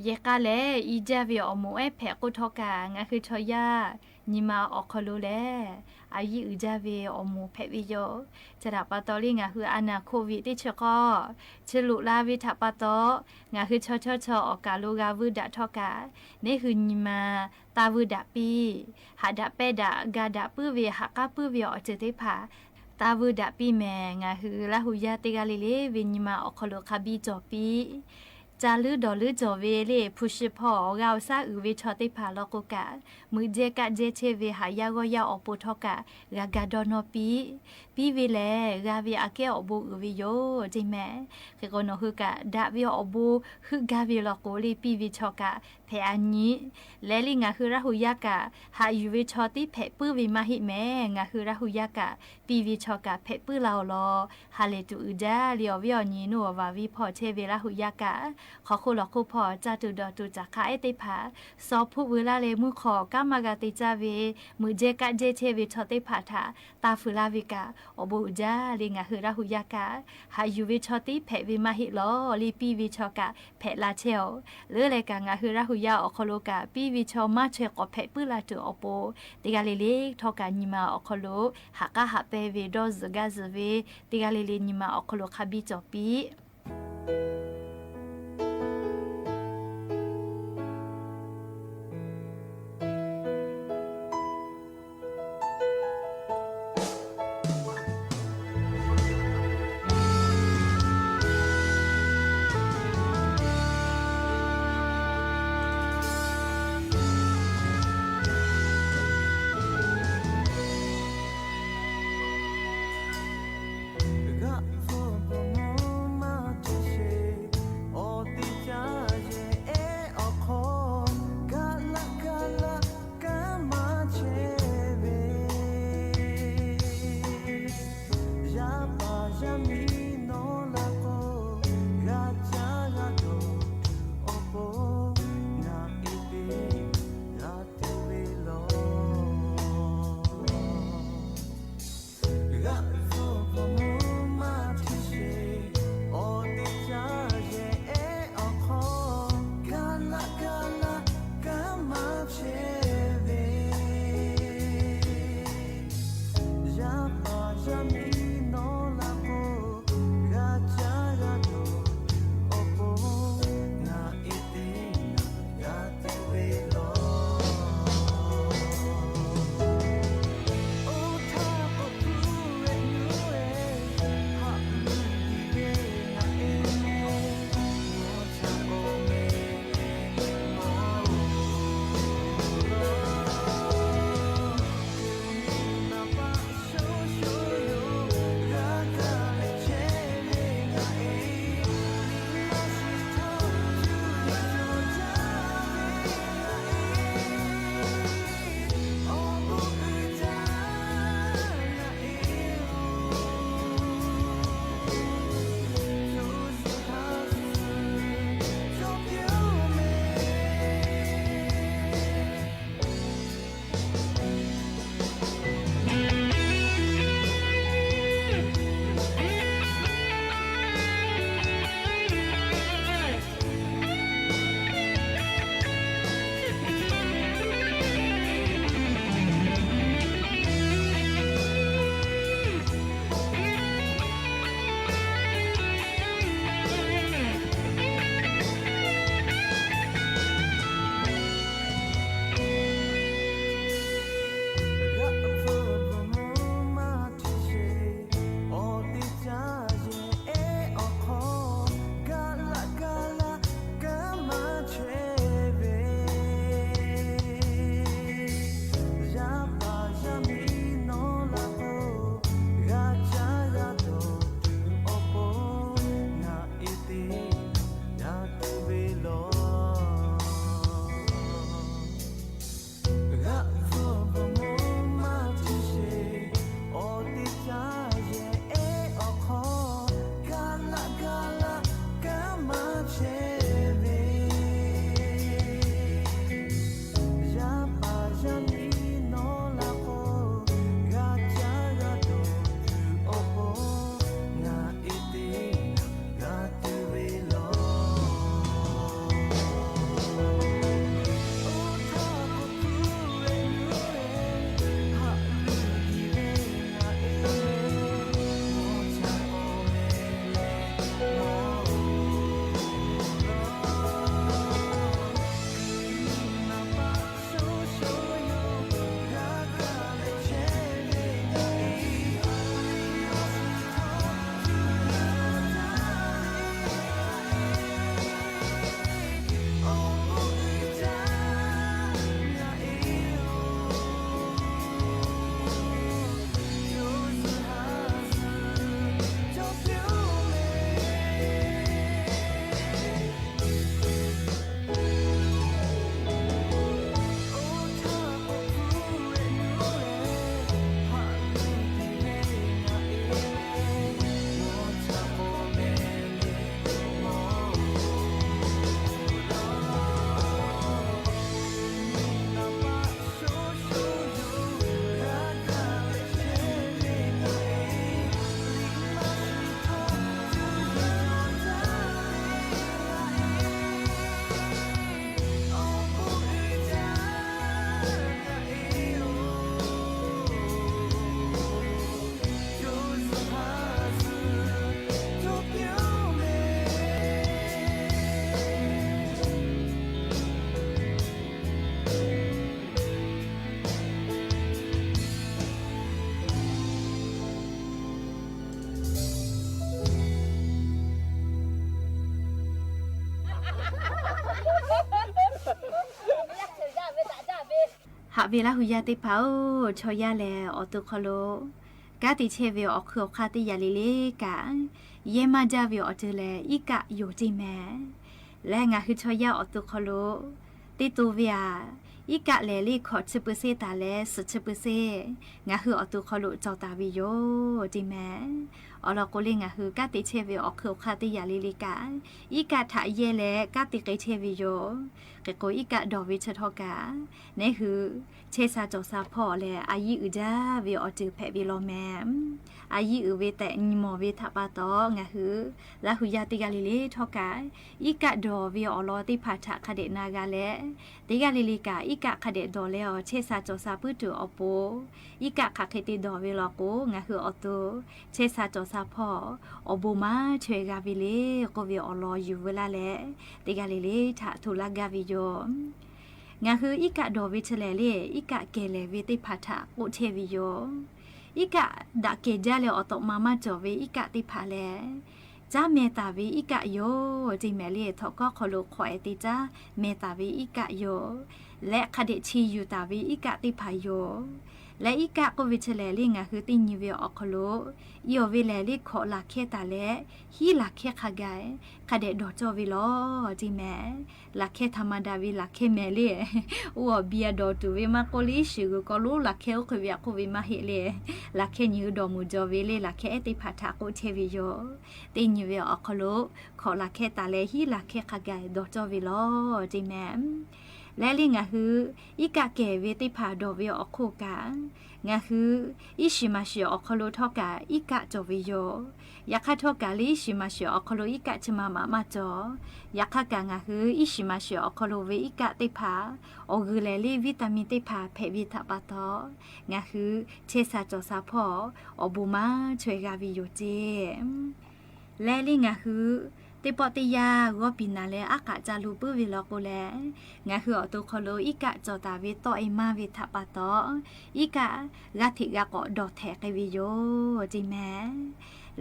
yehˬ k'a lehˬ i jaˇ ve awˬ moˍ ehˉ hpehꞈ k'oˆ htawˇ kaꞈ, ngaˬ hui chaw yaˇ nyi ma awˬ hk'aw lo lehˬ, a yiˇ uiˍ jaˇ ve awˬ moˍ hpehꞈ ve yoˬ. Chi htaꞈ pa taw le ngaˬ hui a naˍ โควิด teˇ chi k'awˇ chi loꞈ la ve htaꞈ pa taw, ngaˬ hui chaw chawˇ chaw awˬ kaˍ lo g'a vuiˇ daꞈ htawˇ kaꞈ, neˉ hui nyi ma taˇ vuiˇ daꞈ piˇ. Haꞈ daꞈ pehnˇ daꞈ ga daꞈ puiˉ ve haꞈ k'aˉ puiˉ ve awˬ ceuˬ teˇ hpaˍ taˇ vuiˇ daꞈ piˇ mehˍ. Ngaˬ hui Laˇ hu yaˇ teˇ g'aˇ le le ve nyi ma awˬ hk'aw lo hk'a biˇ cawˬ piˇ. Ca leuˉ dawˬ leuˉ cawˬ ve le hpu shi hpawˇ awˬ g'aˇ awˬ shaˉ uiˍ ve chaw teˇ hpaˍ law k'o kaꞈ, meuꞈ jehˇ kaˆ jehˇ chehˇ ve haꞈ yaˇ g'awˇ yaˇ awˬ pon htawˇ kaꞈ g'a ga dawˇ nawˇ piˇ. Piˇ ve lehˬ g'a ve aꞈ kehˉ awˬ bon uiˍ ve yoˬ ceˇ mehˍ. Hk'e k'o nawˬ hui kaꞈ daꞈ ve awˬ bon heuˆ gaˇ ve law k'o le piˇ ve chaw kaꞈ hpehꞈ-a nyi. Leh le ngaˬ hui Laˇ hu yaˇ kaꞈ haꞈ yuˬ ve chaw tiˉ hpehꞈ puiˉ ve maˇ heˆ mehˍ. Ngaˬ hui Laˇ hu yaˇ kaꞈ piˇ ve chaw kaꞈ hpehꞈ puiˉ la-oˬ law. Ha lehˬ tuˬ uiˍ jaˇ le awˬ viˉ awˬ nyi nuˇ awˬ vaˬ viˉ hpawˇ chehˇ ve Laˇ hu yaˇ kaꞈ, hk'aw hk'oˆ lawˬ hk'oˆ hpawˇ caˇ tuˬ dawˬ tuˬ caˬ hk'a ehˉ teˇ hpaˍ, saw hpuˆ veu laˇ leh mvuhˇ hk'aw kanˉ maˇ g'a te caˇ ve, meuꞈ jehˇ kaˆ jehˇ chehˇ ve chaw teˇ hpaˍ htaꞈ taˇ fuiˍ laˇ ve kaꞈ awˬ bon uiˍ jaˇ le ngaˬ hui Laˇ hu yaˇ kaꞈ, haꞈ yuˬ ve chaw tiˉ hpehꞈ ve maˇ heˆ law le piˇ ve chaw kaꞈ hpehꞈ la chehˇ-oˬ. Leuˉ leh kaꞈ ngaˬ hui Laˇ hu yaˇ awˬ hk'aw lo kaꞈ piˇ ve chaw maˇ chaweh k'awꞈ hpehꞈ puiˉ la tuˬ awˬ pon, teˇ g'aˇ le le htawˇ kaꞈ nyi ma awˬ hk'aw lo haꞈ k'aˉ haꞈ pehnˇ ve dawˇ zuhꞈ gaˇ zuhꞈ ve, teˇ g'aˇ le le nyi ma awˬ hk'aw lo hk'a biˇ cawˬ piˇ. Laˇ hui yaˇ teˇ hpaˍ-oˬ, chaw yaˇ lehˬ awˬ to hk'aw lo kanˉ te chehˇ ve awˬ hk'ui awˬ hk'aˇ teˇ yanˇ le le kaꞈ, yehˇ maˇ jaˇ ve awˬ ceuˬ lehˬ iˉ kaˆ yoˬ ceˇ mehˍ. Leh ngaˬ hui chaw yaˇ awˬ to hk'aw lo teˇ to ve aꞈ, iˉ kaˆ lehˬ le hkawꞈ chi pui seˇ taˍ leh suhˍ chi pui seˇ ngaˬ hui awˬ to hk'aw lo cawˬ taˍ ve yoˬ ceˇ mehˍ. Awˬ lawn k'o le, ngaˬ hui kanˉ te chehˇ ve awˬ hk'ui awˬ hk'aˇ teˇ yanˇ le le kaꞈ, iˉ kaˆ htaꞈ yehˇ leh kanˉ te k'ai chehˇ ve yoˬ. Hk'e k'o, iˉ kaˆ dawˬ ve chi htawˇ kaꞈ, neˇ hui chehˇ sha cawˬ sha hpawˇ lehˬ, a yiˇ uiˍ jaˇ ve awˬ ceuˬ hpehꞈ ve law mehˍ. A yiˇ uiˍ ve tehꞈ nyi mawˬ ve htaꞈ pa taw, ngaˬ hui Laˇ hui yaˇ teˇ g'aˇ le le htawˇ kaꞈ, iˉ kaˆ dawˬ ve awˬ lawn teˇ hpaˍ htaꞈ hk'a dehꞈ na g'a leh, teˇ g'aˇ le le kaꞈ iˉ kaˆ hk'a dehꞈ dawˬ leh awˬ chehˇ sha cawˬ sha puiˉ tuˬ awˬ pon, iˉ kaˆ hk'aˬ hk'e te dawˬ ve law k'o, ngaˬ hui awˬ to chehˇ sha cawˬ sha hpawˇ awˬ bon maˇ chaweh g'a ve le k'oˆ ve awˬ lawn yuˬ veu laˇ leh, teˇ g'aˇ le le htaꞈ hto laˇ gaˇ ve yoˬ. Ngaˬ hui iˉ kaˆ dawˬ ve chi lehˬ le, iˉ kaˆ kehˬ lehˬ ve teˇ hpaˍ htaꞈ k'oˆ chehˇ ve yoˬ. Iˉ kaˆ daꞈ kehˬ jaˇ leh awˬ tawꞈ ma maˇ cawˬ ve iˉ kaˆ teˇ hpaˍ lehˬ, caˉ meh taˍ ve iˉ kaˆ yoˬ ceˇ mehˍ le. Htawnˍ hkawˇ hk'aw lo hk'awꞈ-e te caˉ meh taˍ ve iˉ kaˆ yoˬ. Leh hk'a dehꞈ chi yuˬ taˍ ve iˉ kaˆ teˇ hpaˍ yoˬ. Leh iˉ kaˆ k'oˆ ve chi lehˬ le, ngaˬ hui teˇ nyi ve awˬ hk'aw lo iˉ awˬ ve lehˬ le hkawꞈ laˬ hkehˇ taˍ leh, hiˉ laˬ hkehˇ hk'a gaˬ hk'a dehꞈ dawˬ cawˇ ve law ceˇ mehˍ. Laˬ hkehˇ htaꞈ ma daꞈ ve laˬ hkehˇ mehˍ le. Oˇ awˬ biˇ a dawˬ tuˬ ve maˇ k'oˆ le, iˉ shiˍ g'uiˬ k'aw lo laˬ hkehˇ oˇ hk'e ve aꞈ k'oˆ ve maˇ heˆ le. Laˬ hkehˇ nyi hui dawˬ mvuhˬ jaw ve le, laˬ hkehˇ ehˉ teˇ hpaˍ htaꞈ k'oˆ chehˇ ve yoˬ. Teˇ nyi ve awˬ hk'aw lo hkawꞈ laˬ hkehˇ taˍ leh hiˉ laˬ hkehˇ hk'a gaˬ dawˬ cawˇ ve law ceˇ mehˍ. Leh le ngaˬ hui iˉ kaˆ kehˬ ve teˇ hpaˍ dawˬ ve awˬ hk'oˆ kaꞈ, ngaˬ hui iˉ shiˍ maˍ shiˍ awˬ hk'aw lo htawˇ kaꞈ iˉ kaˆ cawˬ ve yoˬ. Yaꞈ hk'aˇ htawˇ kaꞈ le iˉ shiˍ maˍ shiˍ awˬ hk'aw lo iˉ kaˆ chi ma maꞈ maˇ cawˬ. Yaꞈ hk'aˇ kaꞈ ngaˬ hui iˉ shiˍ maˍ shiˍ awˬ hk'aw lo ve iˉ kaˆ teˇ hpaˍ awˬ g'uiˬ lehˬ le vitamin teˇ hpaˍ hpehꞈ ve htaꞈ pa taw, ngaˬ hui chehˇ sha cawˬ sha hpawˇ awˬ bon maˇ chaweh g'a ve yoˬ ceˇ. Leh le ngaˬ hui teˇ pawˆ teˇ yanˇ g'awˇ piˍ naˍ leh aˉ k'aꞈ ca lo puiˉ ve law k'o leh, ngaˬ hui awˬ to hk'aw lo iˉ kaˆ cawˬ taˍ ve tawˆ-e maˇ ve htaꞈ pa taw, iˉ kaˆ g'aˇ hteꞈ g'a k'awꞈ dawˬ htehꞈ k'ai ve yoˬ ceˇ mehˍ.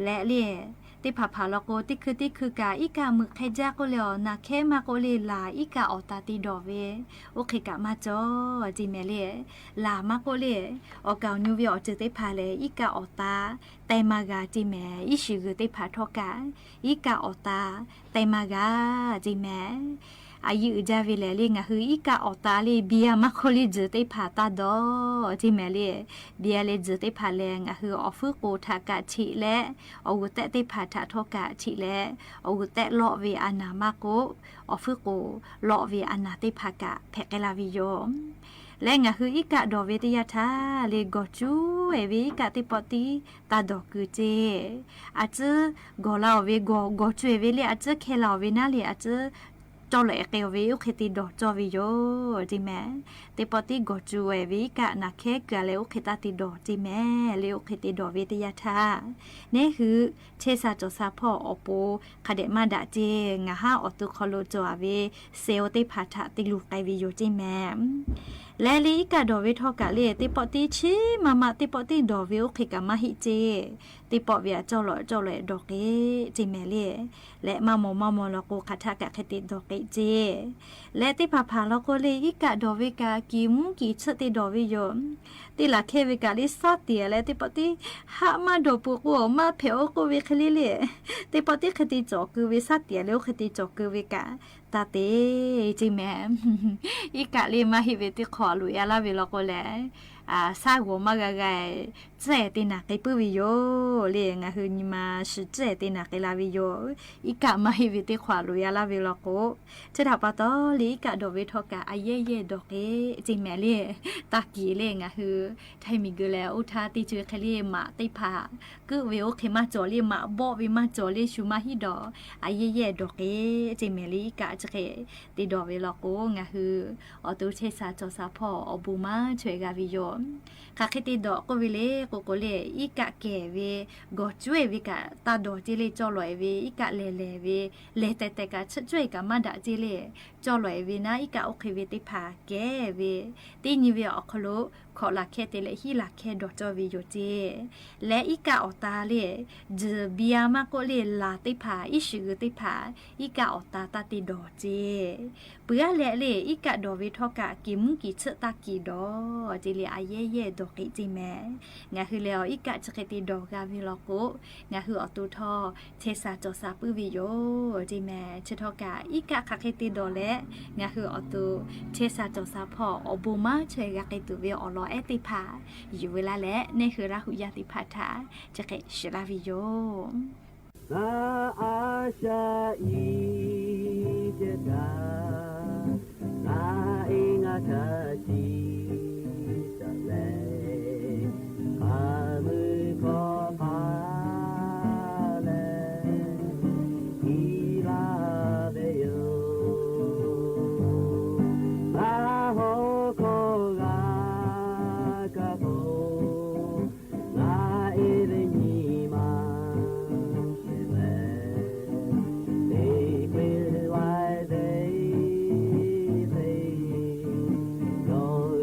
Leh le teˇ hpaˍ hpaˍ law k'o, teˇ hkui teˇ hkui kaꞈ iˉ kaˆ meuꞈ hk'e jaˇ k'oˆ leh awˬ naˬ hkehˉ maˇ k'oˆ le, laˬ iˉ kaˆ awˬ ta te dawˬ ve oˇ hk'e kaꞈ maˇ cawˬ ceˇ mehˍ le. Laˬ maˇ k'oˆ le, awˬ kaˍ awˬ nyu ve awˬ ceuˬ teˇ hpaˍ lehˬ iˉ kaˆ awˬ ta teh maˇ g'a ceˇ mehˍ. Iˉ shiˍ g'uiˬ teˇ hpaˍ htawˇ kaꞈ iˉ kaˆ awˬ ta teh maˇ g'a ceˇ mehˍ. A yiˇ uiˍ jaˇ ve lehˬ le, ngaˬ hui iˉ kaˆ awˬ ta le biˇ a maˇ hk'oˆ le, tzuhˬ teˇ hpaˍ taˇ dawˬ ceˇ mehˍ le. Biˇ a leh tzuhˬ teˇ hpaˍ lehˬ ngaˬ hui awˬ fuiˉ k'oˍ htaꞈ kaꞈ cheꞈ leh, awˬ g'uˬ tehˆ teˇ hpaˍ htaꞈ htawˇ kaꞈ cheꞈ leh, awˬ g'uˬ tehˆ lawˆ ve a naˍ maˇ k'oˆ, awˬ fuiˉ k'oˍ lawˆ ve a naˍ teˇ hpaˍ kaꞈ hpehꞈ k'ai la ve yoˬ. Leh ngaˬ hui iˉ kaˆ dawˬ ve teˇ yanˇ htaˇ le, gawˬ cuˇ-e ve iˉ kaˆ teˇ pawˆ tiˉ taˇ dawˬ keu ceˇ. A ciˉ gawˬ la-oˬ ve, gawˬ cuˇ-e ve le a ciˉ hkeh la-oˬ ve naˉ le, a ciˉ cawˇ lawꞈ-e k'ai-oˬ ve oˇ hk'e te dawˬ cawˇ ve yoˬ ceˇ mehˍ. Teˇ pawˆ tiˉ gawˬ cuˇ-e ve iˉ kaˆ naˬ hkehˉ keu-a leh oˇ hk'e taˇ te dawˬ ceˇ mehˍ le. Oˇ hk'e te dawˬ ve teˇ yanˇ htaˇ, neˇ hui chehˇ sha cawˬ sha hpawˇ awˬ pon hk'a dehꞈ maˇ daꞈ ceˇ. Ngaˬ haˉ awˬ to hk'aw lo cawˬ-a ve seh-oˬ teˇ hpaˍ htaꞈ te luˬ k'ai ve yoˬ ceˇ mehˍ. Leh le iˉ kaˆ dawˬ ve htawˇ kaꞈ le, teˇ pawˆ tiˉ chiˉ maˇ maˇ teˇ pawˆ tiˉ dawˬ ve oˇ hk'e kaꞈ maˇ heˆ ceˇ. Teˇ pawˆ ve aꞈ cawˇ lawꞈ cawˇ lawꞈ dawˬ k'ai ceˇ mehˍ le. Leh maˇ mawˬ maˇ mawˬ law k'o, hk'aˬ htaˆ kaꞈ hk'e te dawˬ k'ai ceˇ. Leh teˇ hpaˍ hpaˍ law k'o le, iˉ kaˆ dawˬ ve kaꞈ kiˬ mvuhˇ kiˬ tsuhˆ te dawˬ ve yoˬ. Teˇ laˬ hkehˇ ve kaꞈ le saˉ tiꞈ leh teˇ pawˆ tiˉ haˆ maˇ dawˬ peuˬ k'o, awˬ maˇ hpehꞈ-oˬ k'oˆ ve hk'e le le. Teˇ pawˆ tiˉ hk'e te cawˬ keu ve, saˉ tiꞈ leh oˇ hk'e te cawˬ keu ve kaꞈ taˇ te ceˇ mehˍ. Iˉ kaˆ le maˇ heˆ ve teˇ hk'awꞈ loꞈ-e laˇ ve law k'o lehˬ, saˉ g'awˬ maˇ g'a g'a tcuhˉ-e te naˬ k'ai puiˉ ve yoˬ le. Ngaˬ hui nyi ma shiˍ tcuhˉ-e te naˬ k'ai la ve yoˬ. Iˉ kaˆ maˇ heˆ ve teˇ hk'awꞈ loꞈ-e laˇ ve law k'o, chi htaꞈ pa taw le iˉ kaˆ dawˬ ve htawˇ kaꞈ a yehˇ yehˇ dawˬ k'ai ceˇ mehˍ le. Taˇ kiˬ le. Ngaˬ hui htaiˇ miˬ guiˬ lehˬ oˇ htaˇ teˇ co-e hk'e le maꞈ teˇ hpaˍ keuˆ ve oˇ hk'e maˇ cawˬ le, maꞈ bawˆ ve maˇ cawˬ le, shu maˇ hiˆ dawˬ, a yehˇ yehˇ dawˬ k'ai ceˇ mehˍ le. Iˉ kaˆ chi hk'e te dawˬ ve law k'o, ngaˬ hui awˬ to chehˇ sha cawˬ sha hpawˇ awˬ bon maˇ chaweh g'a ve yoˬ. Hk'aˬ hk'e te dawˬ k'oˆ ve le k'o k'o le, iˉ kaˆ kehˬ ve gawˬ cuˇ-e ve kaꞈ taˇ dawˬ ceˇ le. Cawˇ lawꞈ-e ve iˉ kaˆ lehˬ lehˬ ve lehˬ tehˬ tehˬ kaꞈ tsuhˆ cuˇ-e kaꞈ maˇ daꞈ ceˇ le. Cawˇ lawꞈ-e ve naˉ iˉ kaˆ oˇ hk'e ve teˇ hpaˍ kehˬ ve, teˇ nyi ve awˬ hk'aw lo hkawꞈ laˬ hkehˇ te leh hiˉ laˬ hkehˇ dawˬ cawˇ ve yoˬ ceˇ. Leh iˉ kaˆ awˬ ta le, juˬ biˇ a maˇ k'oˆ le, laˬ teˇ hpaˍ iˉ shiˍ g'uiˬ teˇ hpaˍ iˉ kaˆ awˬ ta taˇ te dawˬ ceˇ. Peuˬ aˉ leh le, iˉ kaˆ dawˬ ve htawˇ kaꞈ kiˬ mvuhˇ kiˬ tsuhˆ taˇ kiˬ dawˬ ceˇ le, a yehˇ yehˇ dawˬ k'eꞈ ceˇ mehˍ. Ngaˬ hui lehˬ awˬ iˉ kaˆ chi hk'e te dawˬ g'a ve law k'o, ngaˬ hui awˬ to htawˇ chehˇ sha cawˬ sha puiˉ ve yoˬ ceˇ mehˍ. Chi htawˇ kaꞈ iˉ kaˆ hk'aˬ hk'e te dawˬ leh, ngaˬ hui awˬ to chehˇ sha cawˬ sha hpawˇ awˬ bon maˇ chaweh g'a k'ai tuˬ ve awˬ lawn ehˉ teˇ hpaˍ yuˬ ve laˇ leh, neˇ hui Laˇ huˍ yaˇ teˇ hpaˍ htaꞈ chi hk'e shiˍ laˇ ve yoˬ. Ngaˬ a shaꞈ i ceh kaꞈ, ngaˬ e ngaˬ htaꞈ shiˍ shaˍ leh, a mui hkawˇ hpaˇ leh, i laˇ ve yoˬ. Ngaˬ hawˉ hkawˇ g'a kaˇ k'o, ngaˬ e ve nyi ma sheˍ leh, teˇ hkui laiˉ ve teˇ hkui yawˇ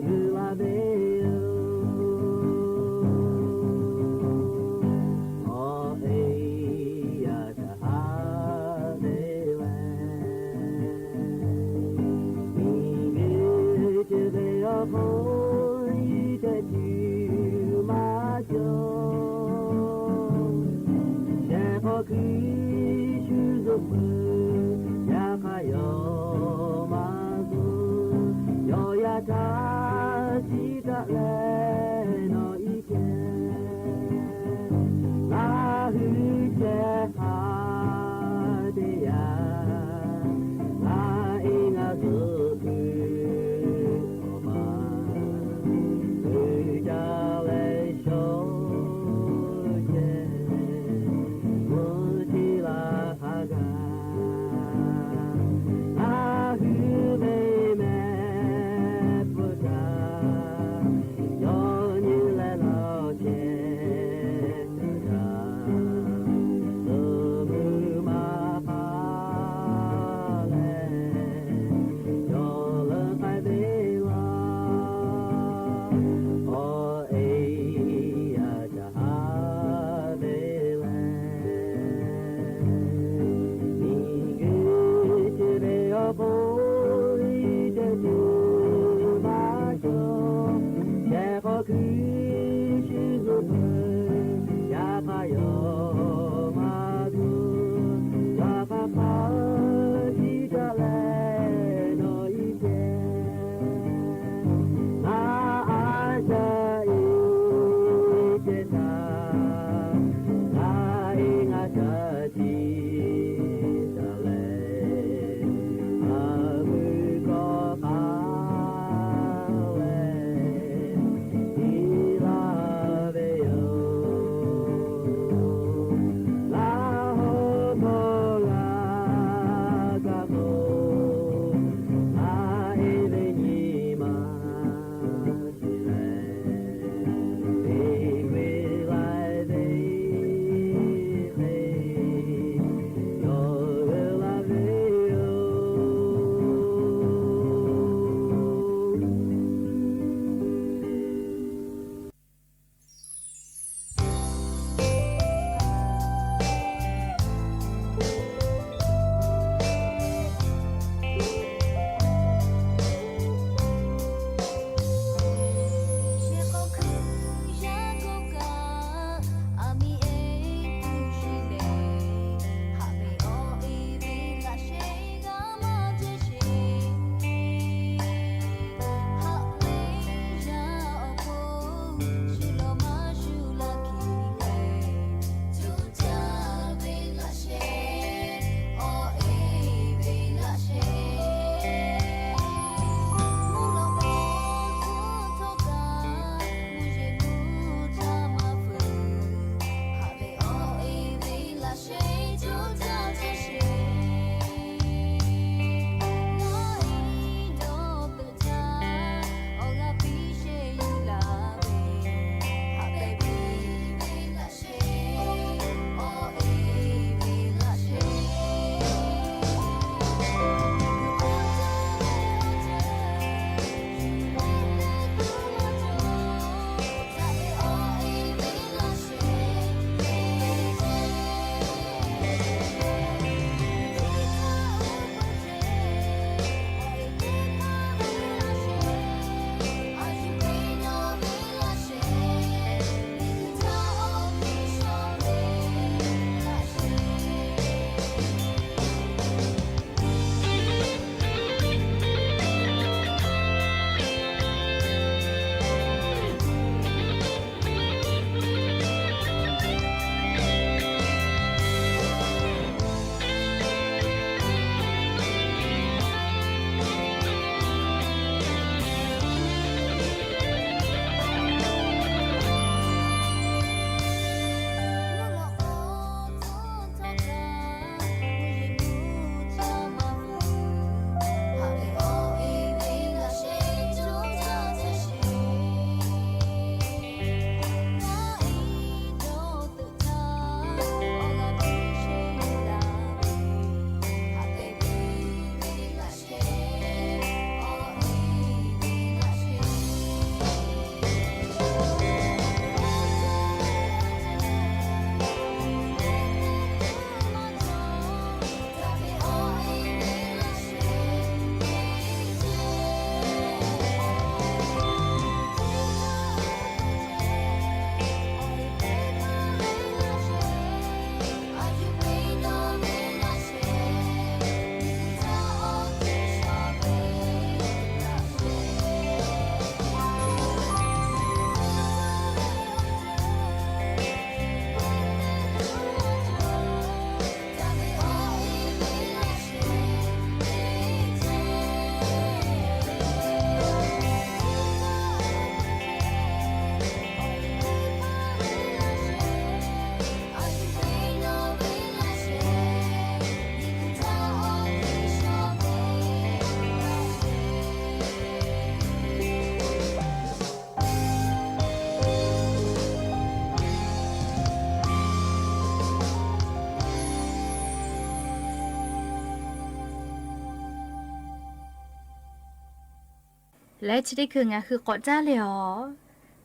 Leh chi teˇ hkui ngaˬ hui k'awꞈ caˉ leh awˬ,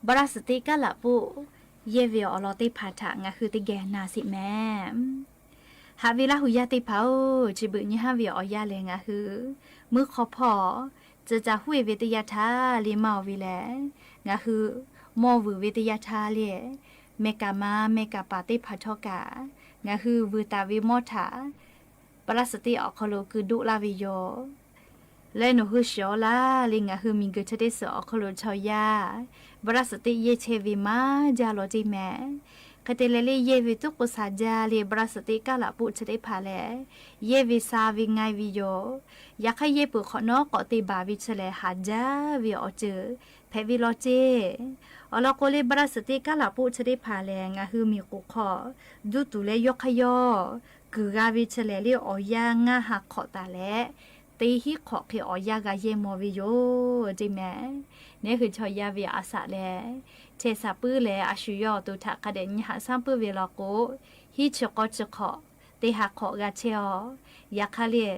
พลาสติก kaˉ laꞈ poˆ yehˇ ve awˬ lawn teˇ hpaˍ htaꞈ ngaˬ hui teˇ geh na sheˍ mehˍ. Haꞈ ve Laˇ huˍ yaˇ teˇ hpaˍ-oˬ, chi beuꞈ nyi haˉ ve awˬ yanˇ lehˬ ngaˬ hui meuˇ hk'aw hpawˇ tcuh ca huˉ e ve teˇ yanˇ htaˇ le maˇ oˬ ve lehˬ, ngaˬ hui mawˇ vuiˬ ve teˇ yanˇ htaˇ le, mehˆ kaꞈ ma mehˆ kaꞈ paˍ teˇ hpaˍ htawˇ kaꞈ ngaˬ hui vuiˬ taˍ ve mawˇ htaꞈ พลาสติก awˬ hk'aw lo keu doˆ laˇ ve yoˬ. Leh nawˬ hui shiˍ-oꞈ laˇ le, ngaˬ hui miˬguiˬ chi teˇ suhˍ awˬ hk'aw lo chaw yaˇ พลาสติก yehˇ chehˇ ve maˇ jaˇ law ceˇ mehˍ. Hk'e te leh le, yehˇ ve tuˉ k'o shaˍ jaˇ le, พลาสติก kaˉ laꞈ poˆ chi teˇ hpaˍ lehˬ, yehˇ ve sha ve nga ve yoˬ. Yaꞈ hk'aˇ yehˇ peuˬ hk'awꞈ nawˉ k'awꞈ te baˬ ve chi lehˬ, haˍ jaˇ ve awˬ ceuˬ hpehꞈ ve law ceˇ. Awˬ lawn k'o le, พลาสติก kaˉ laꞈ poˆ chi teˇ hpaˍ lehˬ, ngaˬ hui miˬ k'oˍ hk'aw duˇ tuˬ leh yawˇ hk'aˇ yawˇ kuiˬ g'a ve chi lehˬ le, awˬ yanˇ ngaˇ ha hk'awꞈ taˍ leh, teˇ hinˉ hk'awꞈ hk'e awˬ yanˇ g'a yehˇ maw ve yoˬ ceˇ mehˍ. Neˇ hui chaw yaˇ ve a shaꞈ lehˬ, chehˇ sha puiˉ leh a shu yawˇ awˬ to htaꞈ hk'a dehꞈ nyi haꞈ shaˉ puiˉ ve law k'o, hinˉ chi k'awˇ chi hk'awꞈ teˇ ha hk'awꞈ g'a chehˇ-aˬ. Yaꞈ hk'aˇ le,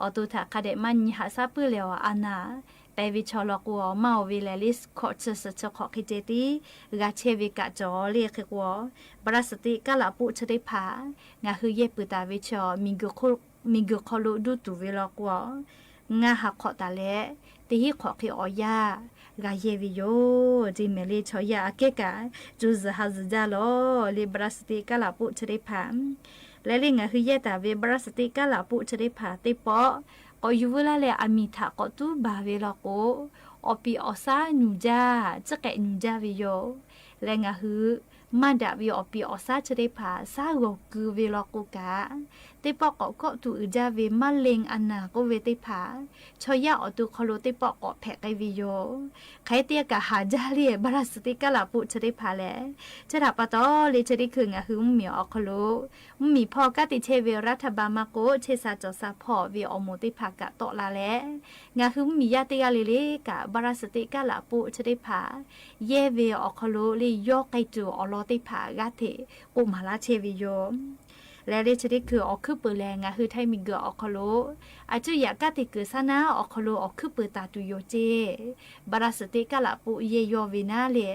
awˬ to htaꞈ hk'a dehꞈ maˇ nyi haꞈ shaˉ puiˉ leh awˬ a naˍ pehˍ ve chaw law k'o, maˇ oˬ ve lehˬ le, hkawꞈ chi suhˍ chi hk'awꞈ hk'e ceh tiˉ g'a chehˇ ve kaꞈ cawˬ le. Hk'e k'o, พลาสติก kaˉ laꞈ poˆ chi teˇ hpaˍ ngaˬ hui yehˇ peuˬ taˍ ve chaw miˬguiˬ hk'aw lo duˇ tuˬ ve law k'o, ngaˇ ha hk'awꞈ taˍ leh, teˇ hinˉ hk'awꞈ hk'e awˬ yanˇ g'a yehˇ ve yoˬ ceˇ mehˍ le. Chaw yaˇ aꞈ kehˉ kaꞈ co zuhˬ ha zuhˬ jaˇ law le, พลาสติก kaˉ laꞈ poˆ chi teˇ hpaˍ leh le, ngaˬ hui yehˇ taˍ ve พลาสติก kaˉ laꞈ poˆ chi teˇ hpaˍ teˇ pawˆ k'awꞈ yuˬ veu laˇ leh, aˬ miˍ htaꞈ k'awꞈ tuˉ baˬ ve law k'o, awˬ piˍ awˬ shaˉ nyuˬ jaˇ, ciˇ k'ehꞈ nyuˬ jaˇ ve yoˬ. Leh ngaˬ hui maˇ daꞈ ve awˬ piˍ awˬ shaˉ chi teˇ hpaˍ shaˉ g'awˬ keu ve law k'o kaꞈ, teˇ pawˆ k'awꞈ kawˆ tuˬ uiˍ jaˇ ve มะเร็ง a naˍ k'oˆ ve teˇ hpaˍ chaw yaˇ awˬ to hk'aw lo teˇ pawˆ k'awꞈ hpehꞈ k'ai ve yoˬ. Hk'e te kaꞈ haˍ jaˇ le, พลาสติก kaˉ laꞈ poˆ chi teˇ hpaˍ lehˬ. Chi htaꞈ pa taw le, chi teˇ hkui ngaˬ hui mvuhˇmiˬ awˬ hk'aw lo, mvuhˇmiˬ hpawˇ kanˉ te chehˇ ve รัฐบาล maˇ k'oˆ, chehˇ sha cawˬ sha hpawˇ ve awˬ moˍ teˇ hpaˍ kaꞈ tawˆ la leh, ngaˬ hui mvuhˇmiˬ yaˇ teˇ g'aˇ le le kaꞈ พลาสติก kaˉ laꞈ poˆ chi teˇ hpaˍ yehˇ ve awˬ hk'aw lo le, yawˇ k'ai tuˬ awˬ lawn teˇ hpaˍ g'aˇ hteꞈ k'oˆ maˍ laˇ chehˇ ve yoˬ. Leh le chi teˇ hkui awˬ hkuiˉ peuˬ lehˬ, ngaˬ hui Htaiˇ miˬguiˬ awˬ hk'aw lo aˬ cuˇ yaꞈ kanˉ te kuiˬ shaˉ naˉ awˬ hk'aw lo awˬ hkuiˉ peuˬ taˍ tuˬ yoˬ ceˇ. พลาสติก kaˉ laꞈ poˆ yehˇ yawˇ ve naˉ le,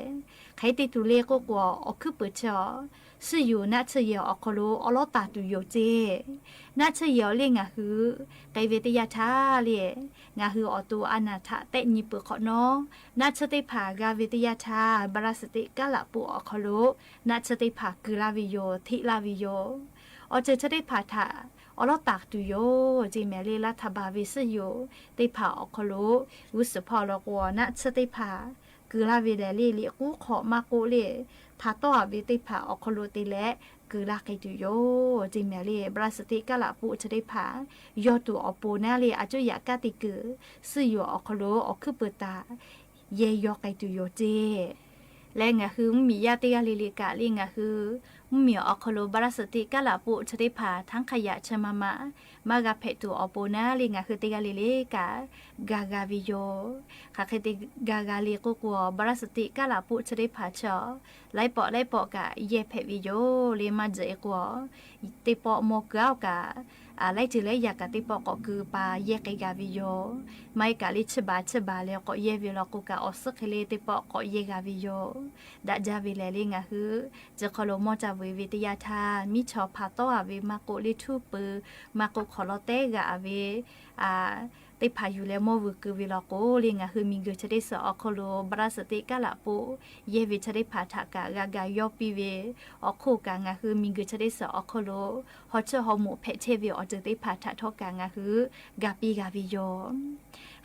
hk'e te tuˬ le k'oˆ k'o, awˬ hkuiˉ peuˬ chi awˬ suhˉ yoˬ naˆ tsuhˇ yehˬ awˬ hk'aw lo awˉ lawˉ taˍ tuˬ yoˬ ceˇ. Naˆ tsuhˇ yehˬ awˬ le ngaˬ hui k'ai ve teˇ yanˇ htaˇ le, ngaˬ hui awˬ to a naˍ htaꞈ tehˆ nyi peuˬ hk'awꞈ nawˉ, naˆ tsuhˇ teˇ hpaˍ g'a ve teˇ yanˇ htaˇ พลาสติก kaˉ laꞈ poˆ awˬ hk'aw lo naˆ tsuhˇ teˇ hpaˍ keu laˇ ve yoˬ, hteˆ laˇ ve yoˬ. Awˬ ceuˬ chi teˇ hpaˍ htaꞈ awˉ lawˉ taˍ tuˬ yoˬ ceˇ mehˍ le. Laˇ htaˇ baˬ ve suhˉ yoˬ teˇ hpaˍ awˬ hk'aw lo g'uˇ suhˍ hpawˇ law k'o, naˆ tsuhˇ teˇ hpaˍ keu laˇ ve lehˬ le, liꞈ k'uˉ hk'awꞈ maˇ k'oˆ le, hpa tawˇ a ve teˇ hpaˍ awˬ hk'aw lo te leh keu laˇ k'ai tuˬ yoˬ ceˇ mehˍ le. พลาสติก kaˉ laꞈ poˆ chi teˇ hpaˍ yawˇ tuˬ awˬ pon naˉ le, aˬ cuˇ yaꞈ kanˉ te kuiˬ suhˉ yoˬ awˬ hk'aw lo awˬ hkuiˉ peuˬ taˍ yehˇ yawˇ k'ai tuˬ yoˬ ceˇ. Leh ngaˬ hui mvuhˇmiˬ yaˇ teˇ g'aˇ le le kaꞈ le, ngaˬ hui mvuhˇmiˬ awˬ hk'aw lo พลาสติก kaˉ laꞈ poˆ chi teˇ hpaˍ htaˇ hk'a yaꞈ chi ma ma maˇ g'a hpehꞈ tuˬ awˬ pon naˉ le, ngaˬ hui teˇ g'aˇ le le kaꞈ g'a g'a ve yoˬ. Hk'aˬ hk'e te g'a g'a le k'oˆ k'o, พลาสติก kaˉ laꞈ poˆ chi teˇ hpaˍ chaw laiˉ pawˆ laiˉ pawˆ kaꞈ yehˇ hpehꞈ ve yoˬ le. Maˇ jeuˬ e k'o, teˇ pawˆ mawˇ keu aˉ kaꞈ laiˉ ceuˬ laiˉ yaꞈ kaꞈ teˇ pawˆ k'awꞈ keu pa yehˇ k'ai g'a ve yoˬ. Maˇ heˆ kaꞈ le, chi baˬ chi baˬ leh k'awꞈ yehˇ ve law k'o kaꞈ, awˬ suhˉ hk'e le teˇ pawˆ k'awꞈ yehˇ g'a ve yoˬ. Daꞈ jaˇ ve lehˬ le, ngaˬ hui chi hk'aw lo mawˇ ca vuiˬ ve teˇ yanˇ htaˇ, miˉ chaw hpa tawˇ a ve maˇ k'oˆ, le htuˇ pui maˇ k'oˆ, hk'awꞈ law tehˉ g'a ve teˇ hpaˍ yuˬ leh mawˇ vuiˬ keu ve law k'o le, ngaˬ hui miˬguiˬ chi teˇ suhˍ awˬ hk'aw lo พลาสติก kaˉ laꞈ poˆ yehˇ ve chi teˇ hpaˍ htaꞈ kaꞈ g'a ga yawˇ piˇ ve awˬ hk'oˆ kaꞈ, ngaˬ hui miˬguiˬ chi teˇ suhˍ awˬ hk'aw lo haw chiˇ haw moꞈ hpehꞈ chehˇ ve awˬ ceuˬ teˇ hpaˍ htaꞈ htawˇ kaꞈ ngaˬ hui ga piˇ g'a ve yoˬ.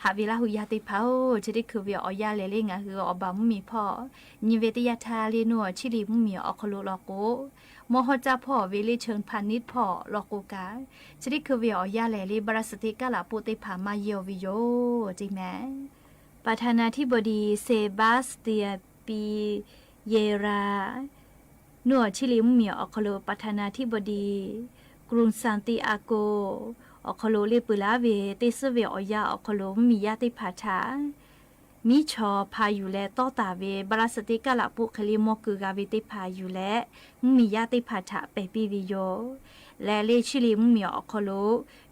Haꞈ ve Laˇ huˍ yaˇ teˇ hpaˍ-oˬ, chi teˇ hkui ve awˬ yanˇ lehˬ le, ngaˬ hui awˬ baˬ mvuhˇmiˬ hpawˇ nyi ve teˇ yanˇ htaˇ le, nuˇ awˬ chiˇ liꞈ mvuhˇmiˬ awˬ hk'aw lo law k'o, mawˇ hawˉ caˇ hpawˇ ve le, เชิงพาณิชย์ hpawˇ law k'o kaꞈ, chi teˇ hkui ve awˬ yanˇ lehˬ le, พลาสติก kaˉ laꞈ poˆ teˇ hpaˍ maˇ yehˇ ve yoˬ ceˇ mehˍ. ประธานาธิบดี เซบาสเตียน ปีเยรา nuˇ awˬ chiˇ liꞈ mvuhˇmiˬ awˬ hk'aw lo ประธานาธิบดี กรุงซานติอาโก awˬ hk'aw lo le peuˬ laˇ ve teˇ suhˉ ve awˬ yanˇ awˬ hk'aw lo mvuhˇmiˬ yaˇ teˇ hpaˍ htaꞈ miˉ chaw hpa yuˬ leh tawˇ taˍ ve พลาสติก kaˉ laꞈ poˆ hk'e le mawˇ keu g'a ve teˇ hpaˍ yuˬ leh, mvuhˇmiˬ yaˇ teˇ hpaˍ htaꞈ pehˬ piˇ ve yoˬ. Leh le chiˇ liꞈ mvuhˇmiˬ awˬ hk'aw lo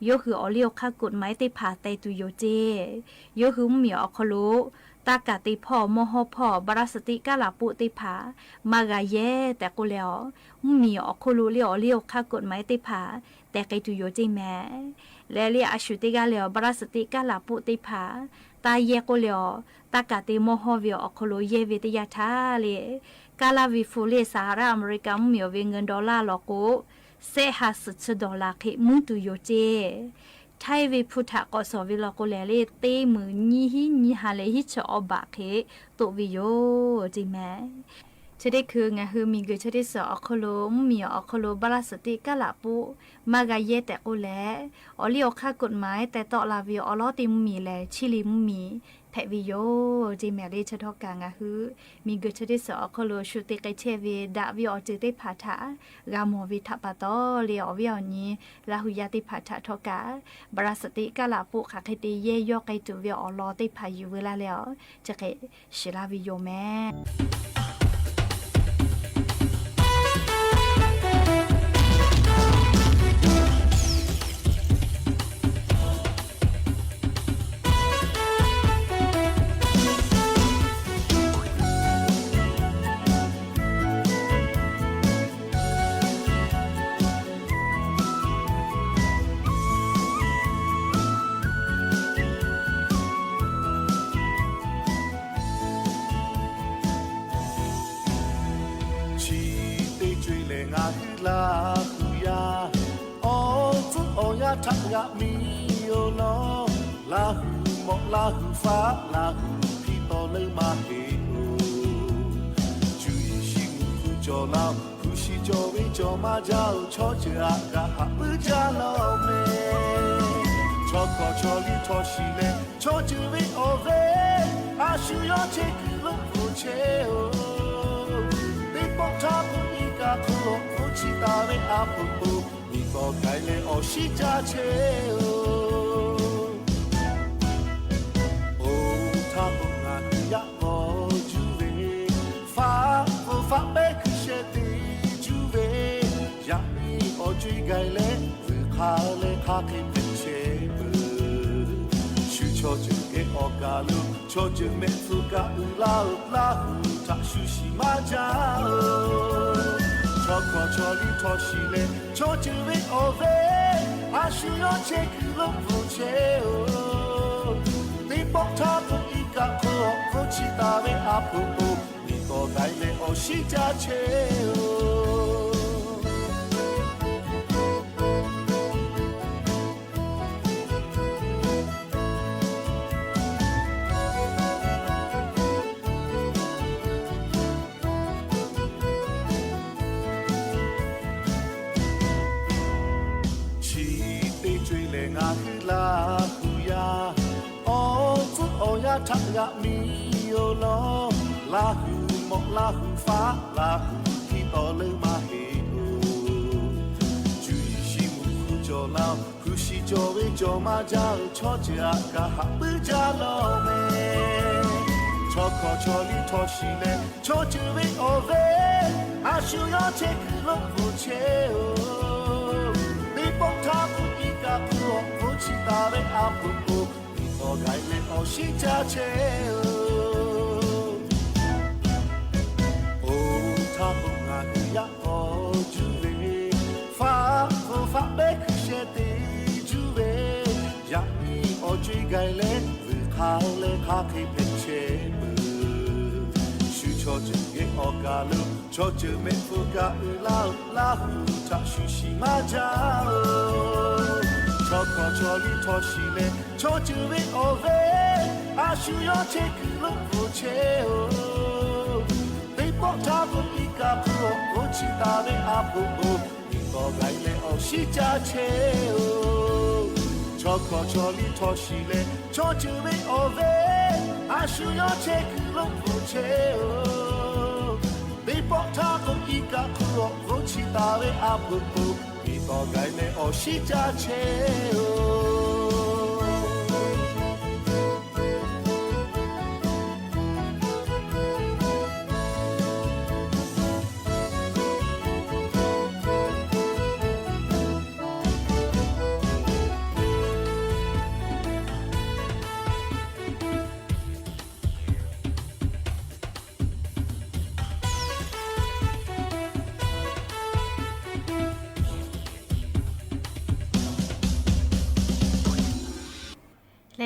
yawˇ hui awˬ liˇ awˬ hk'aˇ กฎหมาย teˇ hpaˍ teh tuˬ yoˬ ceˇ. Yawˇ hui mvuhˇmiˬ awˬ hk'aw lo taˇ kaˍ te hpawˇ mawˇ hawˇ hpawˇ พลาสติก kaˉ laꞈ poˆ teˇ hpaˍ maˇ g'a yehˇ tehꞈ k'oˆ leh, mvuhˇmiˬ awˬ hk'oˆ lo le awˬ liˇ awˬ hk'aˇ กฎหมาย teˇ hpaˍ tehꞈ k'ai tuˬ yoˬ ceˇ mehˍ. Leh le a shu teˇ g'aˇ leh awˬ พลาสติก kaˉ laꞈ poˆ teˇ hpaˍ taˇ yehˇ k'oˆ leh, taˇ kaˍ te mawˇ hawˇ ve awˬ hk'aw lo yehˇ ve teˇ yanˇ htaˇ le, kaˉ laˇ ve hpu le Sahara America mvuhˇmiˬ awˬ ve เงินดอลลาร์ law k'o, sehˆ ha suhˍ chi ดอลลาร์ hk'e muiˉ tuˬ yoˬ ceˇ. Htaiˇ ve hpu htaꞈ k'awꞈ shawˍ ve law k'o lehˬ le, teˇ meunˍ nyiˇ hinˉ nyiˇ ha leh hiˉ chi awˬ baꞈ hk'e toˆ ve yoˬ ceˇ mehˍ. Chi teˇ hkui ngaˬ hui miˬguiˬ chi teˇ suhˍ awˬ hk'aw lo mvuhˇmiˬ awˬ hk'aw lo พลาสติก kaˉ laꞈ poˆ maˇ g'a yehˇ tehꞈ k'oˆ leh, awˬ liˇ awˬ hk'aˇ กฎหมาย teh tawˆ la ve awˬ lawˉ teˇ mvuhˇmiˬ lehˬ, Chile mvuhˇmiˬ hpehꞈ ve yoˬ ceˇ mehˍ le. Chi htawˇ kaꞈ ngaˬ hui miˬguiˬ chi teˇ suhˍ awˬ hk'aw lo shu te k'ai chehˇ ve daꞈ ve awˬ ceuˬ teˇ hpaˍ htaꞈ g'a mawˬ ve htaꞈ pa taw le, awˬ viˉ awˬ nyi Laˇ hu yaˇ teˇ hpaˍ htaꞈ htawˇ kaꞈ พลาสติก kaˉ laꞈ poˆ hk'aˬ hk'e te yehˇ yawˇ k'ai tuˬ ve awˬ lawn teˇ hpaˍ yuˬ veu laˇ leh, chi hk'e shiˍ laˇ ve yoˬ mehˍ. Chi teˇ co-e lehˬ ngaˬ hui Laˇ hu yaˇ awˬ tcuhˉ awˬ yanˇ htaꞈ g'aꞈ miˇ-oˬ lawˬ. Laˇ hu mawꞈ Laˇ hu faˆ Laˇ hu hpiˇ tawˍ leuˉ maˇ heˆ-oˬ. Cuˇ yiˍ shiˍ mvuhˇ hk'u cawˬ laˇ-oˬ. Hpu shi cawˬ ve cawˬ maˇ jaˇ-oˬ. Chaw ceuˬ aꞈ g'a haꞈ puiˉ jaˇ lawˬ mehˍ. Chaw hkawꞈ chaw liˇ htaw shiˍ leh, chaw ceuˬ ve awˬ ve a shu yawˇ chehˇ kuiˬ lo hpu chehˇ-oˬ. Teˇ pawˆ htaˇ k'o, iˉ kaˆ hk'oˆ awˬ hk'oˆ chi taˍ ve a poˍ poˍ, miˬ tawˍ k'ai leh awˬ shiˉ caˇ chehˇ-oˬ. Oˇ htaˇ k'o, ngaˬ hui yaꞈ k'aw juˇ ve, faˆ k'o faˆ pehˉ hkui sheh te juˇ ve, yaꞈ nyi awˬ co-e gaˬ leh, vuiˬ hk'a leh hk'a hk'e hpehꞈ chehˇ peuˬ. Shu chaw ceuˬ geh awˬ kaˬ lo, chaw ceuˬ mehˆ hpfuhˇ kaꞈ uiˍ laˇ-oˬ. Laˇ hu htaꞈ shu shiˍ maˇ jaˇ-oˬ. Chaw hkawꞈ chaw liˇ htaw shiˍ leh, chaw ceuˬ ve awˬ ve a shu yawˇ chehˇ kuiˬ lo hpu chehˇ-oˬ. Teˇ pawˆ htaˇ k'o, iˉ kaˆ hk'oˆ awˬ hk'oˆ chi taˍ ve a poˍ poˍ, miˬ tawˍ k'ai leh awˬ shiˉ caˇ chehˇ-oˬ. Chi teˇ co-e lehˬ ngaˬ hui Laˇ hu yaˇ awˬ tcuhˉ awˬ yanˇ htaꞈ g'aꞈ miˇ-oˬ lawˬ. Laˇ hu mawꞈ Laˇ hu faˆ Laˇ hu hpiˇ tawˍ leuˉ maˇ heˆ-oˬ. Cuˇ yiˍ shiˍ mvuhˇ hk'u cawˬ laˇ-oˬ. Hpu shi cawˬ ve cawˬ maˇ jaˇ-oˬ. Chaw ceuˬ aꞈ g'a haꞈ puiˉ jaˇ lawˬ mehˍ. Chaw hkawꞈ chaw liˇ htaw shiˍ leh, chaw ceuˬ ve awˬ ve a shu yawˇ chehˇ kuiˬ lo hpu chehˇ-oˬ. Teˇ pawˆ htaˇ k'o, iˉ kaˆ hk'oˆ awˬ hk'oˆ chi taˍ ve a poˍ poˍ, miˬ tawˍ k'ai leh awˬ shiˉ caˇ chehˇ-oˬ. Oˇ htaˇ k'o, ngaˬ hui yaꞈ k'aw juˇ ve, faˆ k'o faˆ pehˉ hkui sheh te juˇ ve, yaꞈ nyi awˬ co-e gaˬ leh, vuiˬ hk'a leh hk'a hk'e hpehꞈ chehˇ peuˬ. Shu chaw ceuˬ geh awˬ kaˬ lo, chaw ceuˬ mehˆ hpfuhˇ kaꞈ uiˍ laˇ-oˬ. Laˇ hu htaꞈ shu shiˍ maˇ jaˇ-oˬ. Chaw hkawꞈ chaw liˇ htaw shiˍ leh, chaw ceuˬ ve awˬ ve a shu yawˇ chehˇ kuiˬ lo hpu chehˇ-oˬ. Teˇ pawˆ htaˇ k'o, iˉ kaˆ hk'oˆ awˬ hk'oˆ chi taˍ ve a poˍ poˍ, miˬ tawˍ k'ai leh awˬ shiˉ caˇ chehˇ-oˬ. Chaw hkawꞈ chaw liˇ htaw shiˍ leh, chaw ceuˬ ve awˬ ve a shu yawˇ chehˇ kuiˬ lo hpu chehˇ-oˬ. Teˇ pawˆ htaˇ k'o, iˉ kaˆ hk'oˆ awˬ hk'oˆ chi taˍ ve a poˍ poˍ, miˬ tawˍ k'ai leh awˬ shiˉ caˇ chehˇ-oˬ.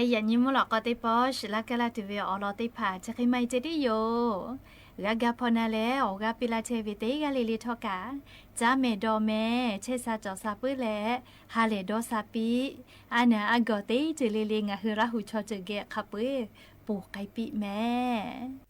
Yaꞈ nyi mvuhˇ lawꞈ k'aw teˇ pawˆ shiˍ laˇ kaˇ laˇ tuˬ ve awˬ lawn teˇ hpaˍ chi hk'e maˇ heˆ ceh tiˉ yoˬ. G'a ga hpaw na leh awˬ g'aˇ piˇ laˇ chehˇ ve teˇ g'aˇ le le htawˇ kaꞈ, caˇ mehˍ dawˬ mehˍ chehˇ sha cawˬ sha puiˉ leh, ha lehˬ dawˇ sha piˇ. A naˍ a gawˬ teˇ ceuˬ le le ngaˬ hui Laˇ huˍ chaw ceuˬ geh hk'a peu-eˬ ponˬ k'ai piˇ mehˍ.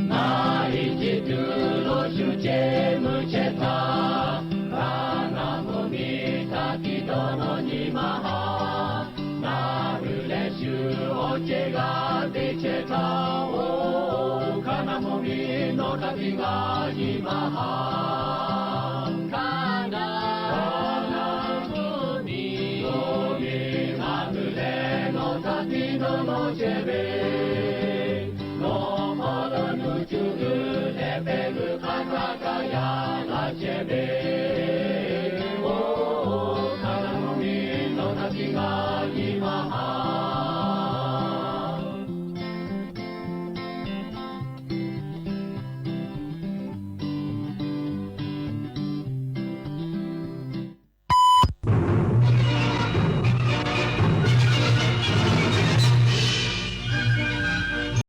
Ngaˬ iˉ jiˇ tuˬ lo shu ceh mui chehˇ htaˇ, kaꞈ ngaˬ mvuhˇ miˬ htaꞈ tiˉ dawˇ nawˇ nyi ma haˍ. Ngaˬ hui leh shu awˬ ceuˬ g'a te chehˇ htaˇ, oˇ hk'aˇ ngaˬ mvuhˇ miˬ nawˬ htaꞈ tiˉ g'a nyi ma haˍ. Hk'aˇ ngaˬ mvuhˇ miˬ, mvuhˇ miˬ ngaˬ hui leh nawˬ htaꞈ tiˉ dawˇ nawˇ chehˇ ve